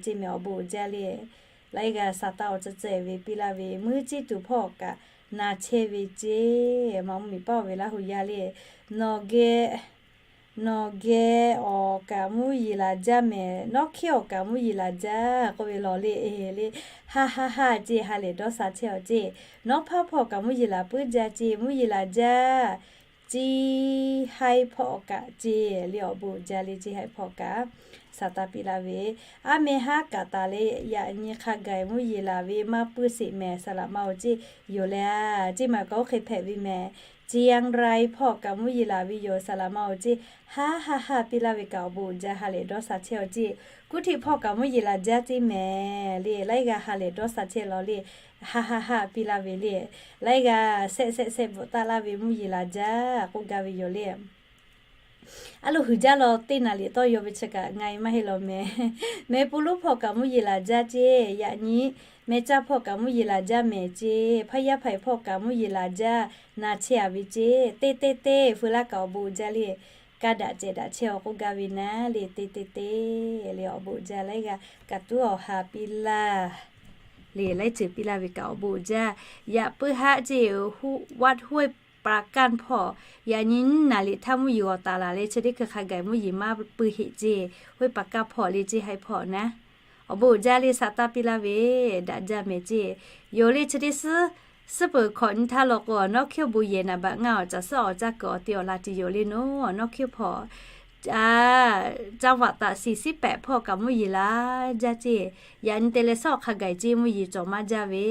ceˇ meh awˬ bon uiˍ jaˇ le. Laiˉ g'aˇ sa taˇ awˬ ceh ceh ve piˇ laˇ ve meuˇ ciˇ tuˬ hpawˇ kaꞈ na chehˇ ve ceˇ. Ma mvuhˇmiˬ paˇ ve Laˇ huˍ yaˇ le. Nawˬ geh Nawˬ geh awˬ kaꞈ mvuhˇ yeˬ laˬ jaˇ mehˍ. Nawˉ hkiˉ awˬ kaꞈ mvuhˇ yeˬ laˬ jaˇ k'oˆ ve lawˬ le, e le, ha ha ha ceˇ, ha lehˬ dawˇ sha chehˇ-aw ceˇ. Nawˉ hpaˇ hpawˇ kaꞈ mvuhˇ yeˬ laˬ puiˉ jaˇ ceˇ, mvuhˇ yeˬ laˬ jaˇ. Ciˇ haiˆ hpawˇ kaꞈ ceˇ le, awˬ bon uiˍ jaˇ le, ciˇ haiˆ hpawˇ kaꞈ. Saˍtanˍ piˇ laˇ ve, aˉ meh haˉ kaꞈ taˍ leh yaꞈ nyi hk'a gaˬ mvuhˇ yeˬ laˬ ve maˇ puiˉ sheˍ mehˍ, saˍ laꞈ ma-oˬ ceˇ, yoˬ le a, ceˇ maˬ kaꞈ oˇ hk'e hpehꞈ ve mehˍ. Ciˇ yanˇ raiˇ hpawˇ kaꞈ mvuhˇ yeˬ laˬ ve yoˬ, saˍ laꞈ ma-oˬ ceˇ, ha ha ha piˇ laˇ ve kaꞈ awˬ bon uiˍ jaˇ, ha lehˬ dawˇ sha chehˇ-aw ceˇ. Kuˉ htiˆ hpawˇ kaꞈ mvuhˇ yeˬ laˬ jaˇ ceˇ mehˍ le, laiˉ g'aˇ ha lehˬ dawˇ sha chehˇ lawˬ le, ha ha ha piˇ laˇ ve le, laiˉ g'aˇ shehˆ shehˆ shehˆ bvuhꞈ taˆ laˇ ve mvuhˇ yeˬ laˬ jaˇ k'oˆ gaˇ ve yoˬ le. Aˉ lo huiˍ jaˇ law teˇ naˍ liꞈ tawˇ yaw ve chi kaꞈ ngaˬ e maˇ heˆ law mehˍ. Meh pu lonˉ hpawˇ kaꞈ mvuhˇ yeˬ laˬ jaˇ ceˇ, yaꞈ nyi meh caˇ hpawˇ kaꞈ mvuhˇ yeˬ laˬ jaˇ mehˍ ceˇ, hpaˇ yaˇ hpaˍ hpawˇ kaꞈ mvuhˇ yeˬ laˬ jaˇ, na chehˇ-a ve ceˇ, teˇ teˇ teˇ feu laˇ kaꞈ awˬ bon uiˍ jaˇ le, kaˇ daꞈ cehˬ daꞈ chehˇ-aw k'oˆ gaˇ ve naˉ le, teˇ teˇ teˇ le awˬ bon uiˍ jaˇ, laiˉ g'aˇ kaꞈ tuˉ awˬ ha piˇ laˇ le, laiˉ ceuˬ piˇ laˇ ve kaꞈ awˬ bon uiˍ jaˇ. Yaꞈ puiˉ haˉ ceˇ, วัดห้วยปราการ hpawˇ, yaꞈ nyi nyiˇ naˍ liꞈ htaˇ mvuhˇ yeˬ g'awˬ taˍ laˬ le, chi teˇ hkui hk'a gaˬ mvuhˇ yeˬ maˇ pui heꞈ ceˇ, ห้วยปราการ hpawˇ le, ciˇ haiˆ hpawˇ naˉ. Awˬ bon uiˍ jaˇ le, Saˍtanˍ piˇ laˇ ve daꞈ jaˇ mehˍ ceˇ. Yoˬ le, chi teˇ suhˉ, suhˉ peuˬ hkawꞈ nyi htaˇ law k'o, awˬ nawˉ hkiˉ awˬ bon yehˬ naˍ baꞈ ngaˇ awˬ caˬ suhˉ awˬ caˇ kuiˬ awˬ te awˬ la tuˬ yoˬ le naˉ, awˬ nawˉ hkiˉ hpawˇ จังหวัดตากสิน siˉ pehꞈ hpawˇ kaꞈ mvuhˇ yeˬ laˬ jaˇ ceˇ. Yaꞈ nyi te leh suhˉ awˬ hk'a gaˬ ceˇ mvuhˇ yeˬ cawˬ maˇ jaˇ ve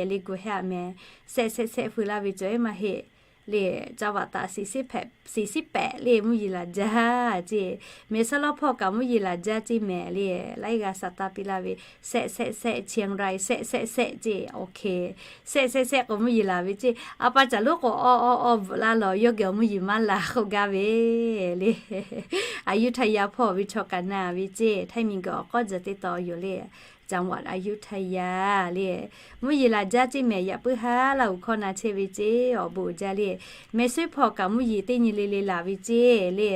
le, gu heˆ-a mehˍ. Shehˆ shehˆ shehˆ feu laˇ ve cawˬ-e maˇ heˆ le, จังหวัดตากสิน siˉ pehꞈ le mvuhˇ yeˬ laˬ jaˇ ceˇ. Mehˍ suhˉ lawˉ hpawˇ kaꞈ mvuhˇ yeˬ laˬ jaˇ ceˇ mehˍ le, laiˉ g'aˇ Saˍtanˍ piˇ laˇ ve, shehˆ shehˆ shehˆ, เชียงราย shehˆ shehˆ shehˆ ceˇ, OK. Shehˆ shehˆ shehˆ k'o mvuhˇ yeˬ laˬ ve ceˇ, a pa caˬ lonˉ k'o awˬ awˬ awˬ bvuhꞈ laˇ lawˬ, yawˇ geh awˬ mvuhˇ yeˬ maˇ laˬ k'oˆ gaˇ ve le. Ayutthaya hpawˇ ve chaw kaꞈ na ve ceˇ, ไทย miˬguiˬ awˬ k'awˇ tzuhˬ teˇ taw yoˬ le, จังหวัดอยุธยา le. Mvuhˇ yeˬ laˬ jaˇ ceˇ mehˍ, yaꞈ puiˉ haˉ Laˇ huˍ hkawˇ na chehˇ ve ceˇ, awˬ bon uiˍ jaˇ le. Mehˍ suiˉ hpawˇ kaꞈ mvuhˇ yeˬ teˇ nyi le le laˬ ve ceˇ le.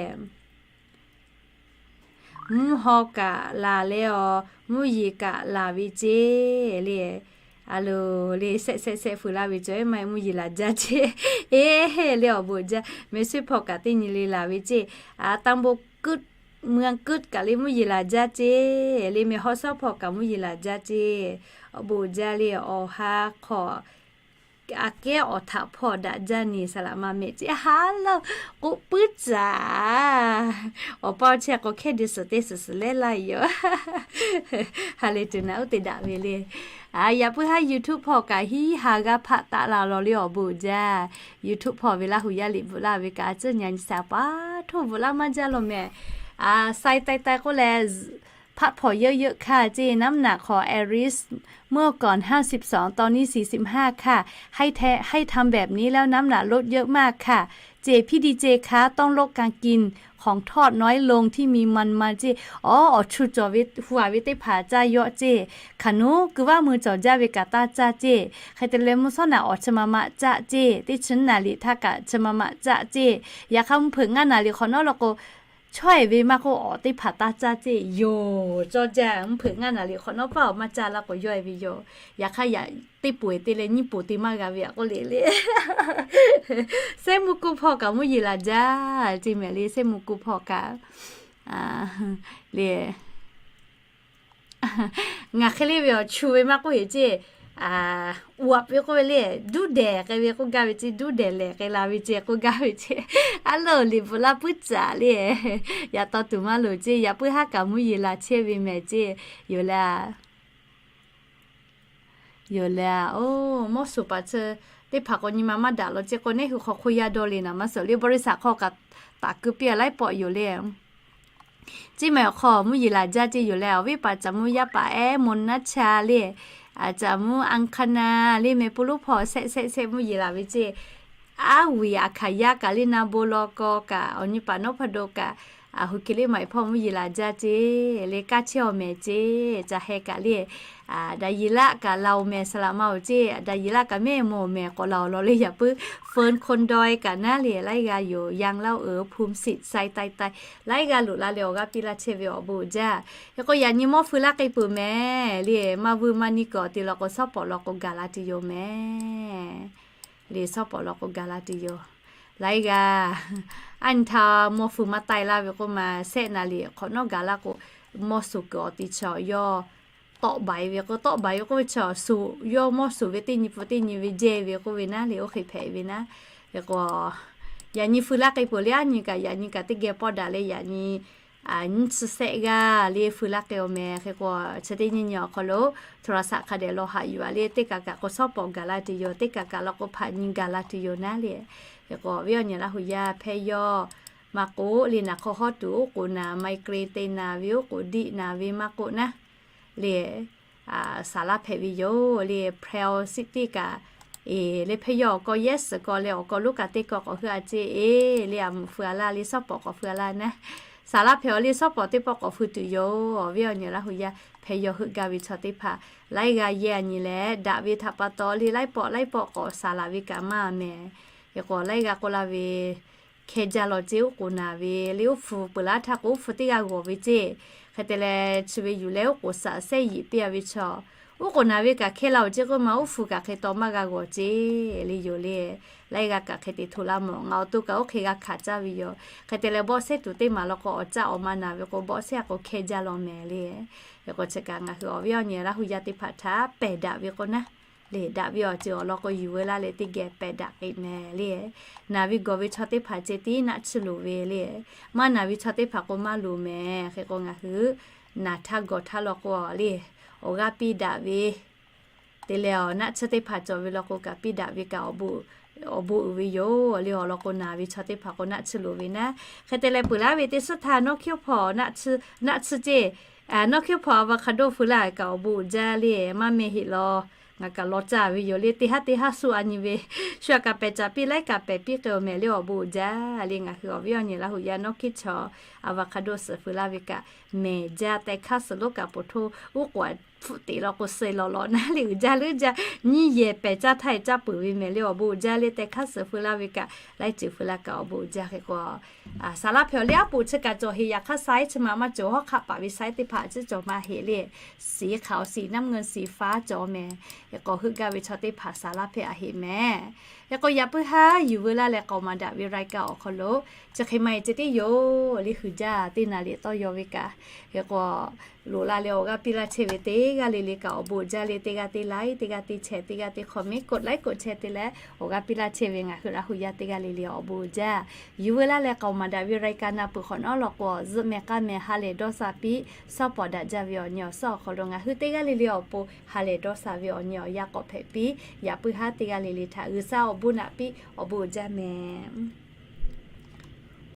Mvuhˇ haw kaꞈ laˬ leh awˬ, mvuhˇ yeˬ kaꞈ laˬ ve ceˇ le. A loˬ le, shehˆ shehˆ shehˆ feu laˇ ve cawˬ-e maˇ heˆ, mvuhˇ yeˬ laˬ jaˇ ceˇ. Eˬ le, awˬ bon uiˍ jaˇ, mehˍ suiˉ hpawˇ kaꞈ teˇ nyi le laˬ ve ceˇ. A, ตำบลกุด เมืองกุด kaꞈ le mvuhˇ yeˬ laˬ jaˇ ceˇ le, mehˍ haw suhˉ hpawˇ kaꞈ mvuhˇ yeˬ laˬ jaˇ ceˇ. Awˬ bon uiˍ jaˇ le, awˬ ha hk'awꞈ aꞈ kehˉ awˬ htaꞈ hpawˇ daꞈ jaˇ neˬ, saˍ laꞈ ma mehˍ ceˇ, ha lawˬ k'oˆ puiˉ caˍ. Awˬ pa awˬ chehˇ k'o, hkehˇ de suhˍ teˇ suhˍ suhˍ leh laˇ yoˬ. Ha lehˬ, tuˬ naꞈ uˉ te daꞈ ve le. Yaꞈ puiˉ haˉ YouTube hpawˇ kaꞈ hiˉ ha g'aˇ hpaˆ taˆ la lawˬ le, awˬ bon uiˍ jaˇ. YouTube hpawˇ ve Laˇ huˍ yaˇ liꞈ bvuhꞈ laˇ ve kaꞈ a tcuhˉ nyi nyi shaˍ pa htoˇ bvuhꞈ laˇ maˇ jaˇ lawˬ mehˍ. Sai tai tai k'oˆ leh, พักผ่อนเยอะๆ ค่ะ ceˇ, น้ำหนักของแอริสเมื่อก่อน ห้าสิบสอง ตอนนี้ สี่สิบห้า ค่ะ ให้แท้ ให้ทำแบบนี้แล้วน้ำหนักลดเยอะมากค่ะ ceˇ, พี่ดีเจคะ ต้องลดการกินของทอดน้อยลงที่มีมันๆ ceˇ. Awˬ, awˬ chu cawˬ ve hu-a ve teˇ hpaˍ caˇ yawˆ ceˇ. Hk'aˬ nuˉ keu vaˇ mui cawˬ jaˇ ve kaꞈ taˇ caˇ ceˇ. Hk'e te leh mvuhˇ shawˉ naꞈ awˬ chi ma ma caˆ ceˇ. Teˇ chi naˍ liꞈ htaˇ kaꞈ chi ma ma caˆ ceˇ. Yaꞈ hk'aˇ mvuhˇ hpeuꞈ ngaˇ naˍ liꞈ hk'awꞈ nawˉ law k'o, chaweh ve maˇ k'oˆ, awˬ teˇ hpaˍ taˇ caˇ ceˇ yoˬ. Cawˇ jaˇ, mvuhˇ hpeuꞈ ngaˇ naˍ liꞈ hk'awꞈ nawˉ paˇ awˬ maˇ caˇ laˇ k'o yawˇ e ve yoˬ. Yaꞈ hk'aˇ yaꞈ teˇ poˬ e te leh nyiˇ poˬ te maˇ g'a ve aꞈ k'oˆ le le. Sehˉ mvuhˇ kuˇ hpawˇ kaꞈ mvuhˇ yeˬ laˬ jaˇ ceˇ mehˍ le, sehˉ mvuhˇ kuˇ hpawˇ kaꞈ le. Ngaˬ hk'e le ve awˬ chu ve maˇ k'oˆ heˆ ceˇ. Uaꞈ ve k'oˆ ve le, duˇ dehˬ k'ai ve k'oˆ gaˇ ve ceˇ, duˇ dehˬ lehˬ k'ai la ve ceˇ k'oˆ gaˇ ve ceˇ. A loˬ, liꞈ bvuhꞈ laˇ puiˉ caˍ le. Yaꞈ taw tuˬ maˇ loˍ ceˇ, yaꞈ puiˉ haˉ kaꞈ mvuhˇ yeˬ laˬ chehˇ ve mehˍ ceˇ. Yoˬ le a. Yoˬ le a. Oˬ, mawˇ suˍ paˍ chi teˇ hpaˍ k'o nyi ma maˇ daꞈ law ceˇ k'o, neˇ hui hk'aw hk'oˆ yaˇ dawˇ le naˍ maˇ suhˍ le, บริษัท hk'aw kaꞈ taˍ keu piˇ a laiˉ pawˆ yoˬ le. Ceˇ mehˍ awˬ hk'aw mvuhˇ yeˬ laˬ jaˇ ceˇ yoˬ le. Awˬ viˉ paˍ caˍ mvuhˇ yaˇ paˍ ehˉ mvuhˇ naˉ cha le, caˍ mvuhˇ อังคณา le, mehˍ pu lonˉ hpawˇ shehˆ shehˆ shehˆ mvuhˇ yeˬ laˬ ve ceˇ. Aˉ vuiˬ aˬ hkaˍ yaˇ kaꞈ le, na bon law kaw kaꞈ, awˬ nyi paˍ nawˉ hpaˇ do kaꞈ, aˬ hui hk'e le maˍ hpawˇ mvuhˇ yeˬ laˬ jaˇ ceˇ le, kaˇ chehˇ awˬ mehˍ ceˇ. Caˬ heh kaꞈ le, daꞈ yeˬ laˆ kaꞈ laˬ awˬ mehˍ, saˍ laꞈ ma oˬ ceˇ, daꞈ yeˬ laˆ kaꞈ mehˆ mawˬ awˬ mehˍ k'awꞈ laˬ awˬ lawn le. Yaꞈ puiˉ เฟิร์น คนดอย kaꞈ naˉ le, laiˉ g'aˇ yoˬ. ยังเล่าเอ๋อ ภูมิสิทธิ์ ไซไตไต laiˉ g'aˇ loꞈ la leh awˬ g'aˇ piˇ laˇ chehˇ ve awˬ bon uiˍ jaˇ. Hk'e k'o yaꞈ nyi mawˇ feu laˇ k'ai peuˬ mehˍ le, maˇ vuiˇ maˇ nyi kuiˬ awˬ te law k'o, shawˉ pawˍ law k'o gaˬ la tuˬ yoˬ mehˍ le, shawˉ pawˍ law k'o gaˬ la tuˬ yoˬ. Laiˉ g'aˇ, a nyi htaˇ mawˇ feu maˇ taiˍ laˇ ve k'oˆ ma, shehˆ naˍ riˍ hk'awꞈ nawˉ gaˬ laˇ k'o, mawˇ suˍ kuiˬ awˬ ti chaw yawˇ tawˆ baiˍ ve k'o, tawˆ baiˍ ve k'oˆ ve chaw suˍ yawˇ mawˇ suˍ ve teˇ nyi pfuhˇ teˇ nyi ve jehˇ ve k'oˆ ve naˉ le, oˇ hk'e hpehꞈ ve naˉ. Hk'e k'o, yaꞈ nyi feu laˇ k'e peuˬ le, a nyi kaꞈ yaꞈ nyi kaꞈ teˇ geh pawˆ daꞈ leh yaꞈ nyi nyiˇ chi shehˆ g'aˇ le feu laˇ k'e-oˬ mehˍ. Hk'e k'o, chi teˇ nyi nyi awˬ hk'aw lo โทรศัพท์ hk'a dehꞈ lawˬ haꞈ yuˬ-a le, teˇ kaꞈ kaꞈ k'o shawˉ pawˍ gaˬ la tuˬ yoˬ, teˇ kaꞈ kaꞈ law k'o hpaꞈ nyi gaˬ la tuˬ yoˬ naˉ le. Hk'e k'o, awˬ viˉ awˬ nyi Laˇ hu yaˇ hpehˇ yawˇ maˇ k'oˆ le, naˍ hk'aw hawˉ tuˬ oˉ k'oˍ naˍ, migraine te naˍ ve, oˉ k'oˍ diˆ naˍ ve maˇ k'oˆ naˉ le, saˍ laˇ hpehꞈ ve yoˬ le. Pearl City kaꞈ, e, le hpehˇ yawˇ awˬ kawˇ yehˉ suhˍ kawˇ leh awˬ kawˇ lonˉ kaꞈ teˇ kawˇ k'awꞈ heuˆ-a ceˇ, e, le a muꞈ feu-a laˇ le, shawˉ pawˍ k'awꞈ feu-a laˇ naˉ. Saˍ laˇ hpehꞈ-aw le, shawˉ pawˍ teˇ pawˆ k'awꞈ feu tuˬ yoˬ. Awˬ viˉ awˬ nyi Laˇ hu yaˇ hpehˇ yawˇ heuˆ gaˇ ve chaw teˇ hpaˍ laiˉ g'aˇ yehˇ a nyi leh daꞈ ve htaꞈ pa taw le, laiˉ pawˆ laiˉ pawˆ k'awꞈ saˍ laˍ ve kaꞈ maˇ mehˍ. Hk'e k'o, laiˉ g'aˇ k'oˆ laˇ ve, hkeh jaˇ lawˬ ceˇ, oˉ k'oˍ naˍ ve le, oˉ hpu peuˬ laˇ htaˇ k'o oˉ hpu teˇ g'aˇ g'awˬ ve ceˇ. Hk'e te leh chi ve yuˬ leh oˉ k'oˍ saˍ sehˉ yiꞈ piˇ-a ve chaw, oˉ k'oˍ naˍ ve kaꞈ hkeh la-oˬ ceˇ k'oˆ ma, oˉ hpu kaꞈ hk'e taw maˇ g'a g'awˬ ceˇ le yoˬ le. Laiˉ g'aˇ kaꞈ hk'e te hto laˇ mawˬ, ngaˬ awˬ to kaꞈ oˇ hk'e g'a hkanˍ caˇ ve yoˬ. Hk'e te leh bawˆ sehˉ tuˬ teˇ maˬ law k'o, awˬ caˆ awˬ ma naˍ ve k'o, bawˆ sehˉ a k'o hkeh jaˇ lawˬ mehˍ le. Hk'e k'o, chi kaꞈ ngaˬ hui awˬ viˉ awˬ nyi Laˇ hu yaˇ teˇ hpaˍ htaꞈ pehˬ daꞈ ve k'o naˉ le, daꞈ ve awˬ ceuˬ awˬ lawn k'o yuˬ veu laˇ leh teˇ geh pehˬ daꞈ k'e mehˍ le. Naˬ ve gawˬ ve chaw teˇ hpaˍ ceh tiˉ naˆ tsuhˇ loˍ ve le. Maˇ naˬ ve chaw teˇ hpaˍ k'o maˇ loˍ mehˍ. Hk'e k'o, ngaˬ hui naˬ htaˇ gawˬ htaˇ law k'o le, awˬ g'aˇ piˇ daꞈ ve te leh, awˬ naˆ tsuhˇ teˇ hpaˍ cawˬ ve law k'o kaꞈ piˇ daꞈ ve kaꞈ awˬ bon uiˍ ve yoˬ le. Awˬ lawn k'o naˬ ve chaw teˇ hpaˍ k'o naˆ tsuhˇ loˍ ve naˉ. Hk'e te leh peuˬ laˇ ve teˇ suhˉ htaˇ nawˉ hkiˉ hpawˇ naˆ tsuhˇ ceˇ, nawˉ hkiˉ hpawˇ avocado feu laˇ kaꞈ awˬ bon uiˍ jaˇ le. Maˇ meh heˆ law, ngaˬ kaꞈ law caˇ ve yoˬ le. Teˇ haˉ teˇ haˉ suh a nyi ve, shu a kaꞈ pehˬ caˍ piˇ laiˉ kaꞈ pehˬ piˇ k'e-oˬ mehˍ le, awˬ bon uiˍ jaˇ le. Ngaˬ hui awˬ viˉ awˬ nyi Laˇ hu yaˇ nawˉ hkiˉ chaw avocado suhˍ feu laˇ ve kaꞈ mehˍ jaˇ, teˇ hk'aˇ suhˍ lonˉ kaꞈ poˬ htoˇ uˉ k'oˍ hpfuhˆ teꞈ law k'o suh lawˬ lawˬ naˉ le, uiˍ jaˇ leuˉ jaˇ. Nyiˇ yehˬ pehˬ caˇ htaˇ e caˇ peuˬ ve mehˍ le, awˬ bon uiˍ jaˇ le. Teˇ hk'aˇ suhˍ feu laˇ ve kaꞈ laiˉ ceuˬ feu laˇ kaꞈ awˬ bon uiˍ jaˇ. Hk'e k'o, saˍ laˇ hpehꞈ-aw le, aˉ poꞈ chi kaꞈ cawˬ heꞈ yaꞈ hk'aˇ saiˉ chi ma maˇ cawˬ, hawˉ hk'aˆ paˍ ve saiˉ teˇ hpaˍ ciˉ cawˬ ma heꞈ le. สีขาว สีน้ำเงิน สีฟ้า cawˬ mehˍ. Hk'e k'o, heuˆ gaˇ ve chaw teˇ hpaˍ saˍ laˇ hpehꞈ a heꞈ mehˍ. Hk'e k'o, yaꞈ puiˉ haˉ yuˬ veu laˇ leh k'aoˍ maˍ daꞈ ve รายการ awˬ hk'aw lo chi hk'e maˇ heˆ ceh tiˉ yoˬ le, huiˍ jaˇ teˇ naˍ riˍ tawˇ yaw ve kaꞈ. Hk'e k'o, loꞈ la leh awˬ g'aˇ piˇ laˇ chehˇ ve teˇ g'aˇ le le kaꞈ awˬ bon uiˍ jaˇ le. Teˇ g'aˇ teˇ like, teˇ g'aˇ teˇ share, teˇ g'aˇ teˇ comment, กดไลค์ กดแชร์ te leh awˬ g'aˇ piˇ laˇ chehˇ ve ngaˬ hui Laˇ hu yaˇ teˇ g'aˇ le le awˬ bon uiˍ jaˇ. Yuˬ veu laˇ leh k'aoˍ maˍ daꞈ ve รายการ na peuˬ hk'awꞈ nawˉ law k'o, zuhˆ meh k'aˇ meh ha lehˬ dawˇ sha piˇ, shawˉ pawˍ daꞈ jaˇ ve awˬ nyi awˬ suhˉ awˬ hk'aw lo ngaˬ hui teˇ g'aˇ le le awˬ pon ha lehˬ dawˇ sha ve awˬ nyi awˬ yanˇ k'awꞈ hpehꞈ piˇ. Yaꞈ puiˉ haˉ teˇ g'aˇ le le htaꞈ G'uiˬsha awˬ bon naꞈ piˇ awˬ bon uiˍ jaˇ mehˍ.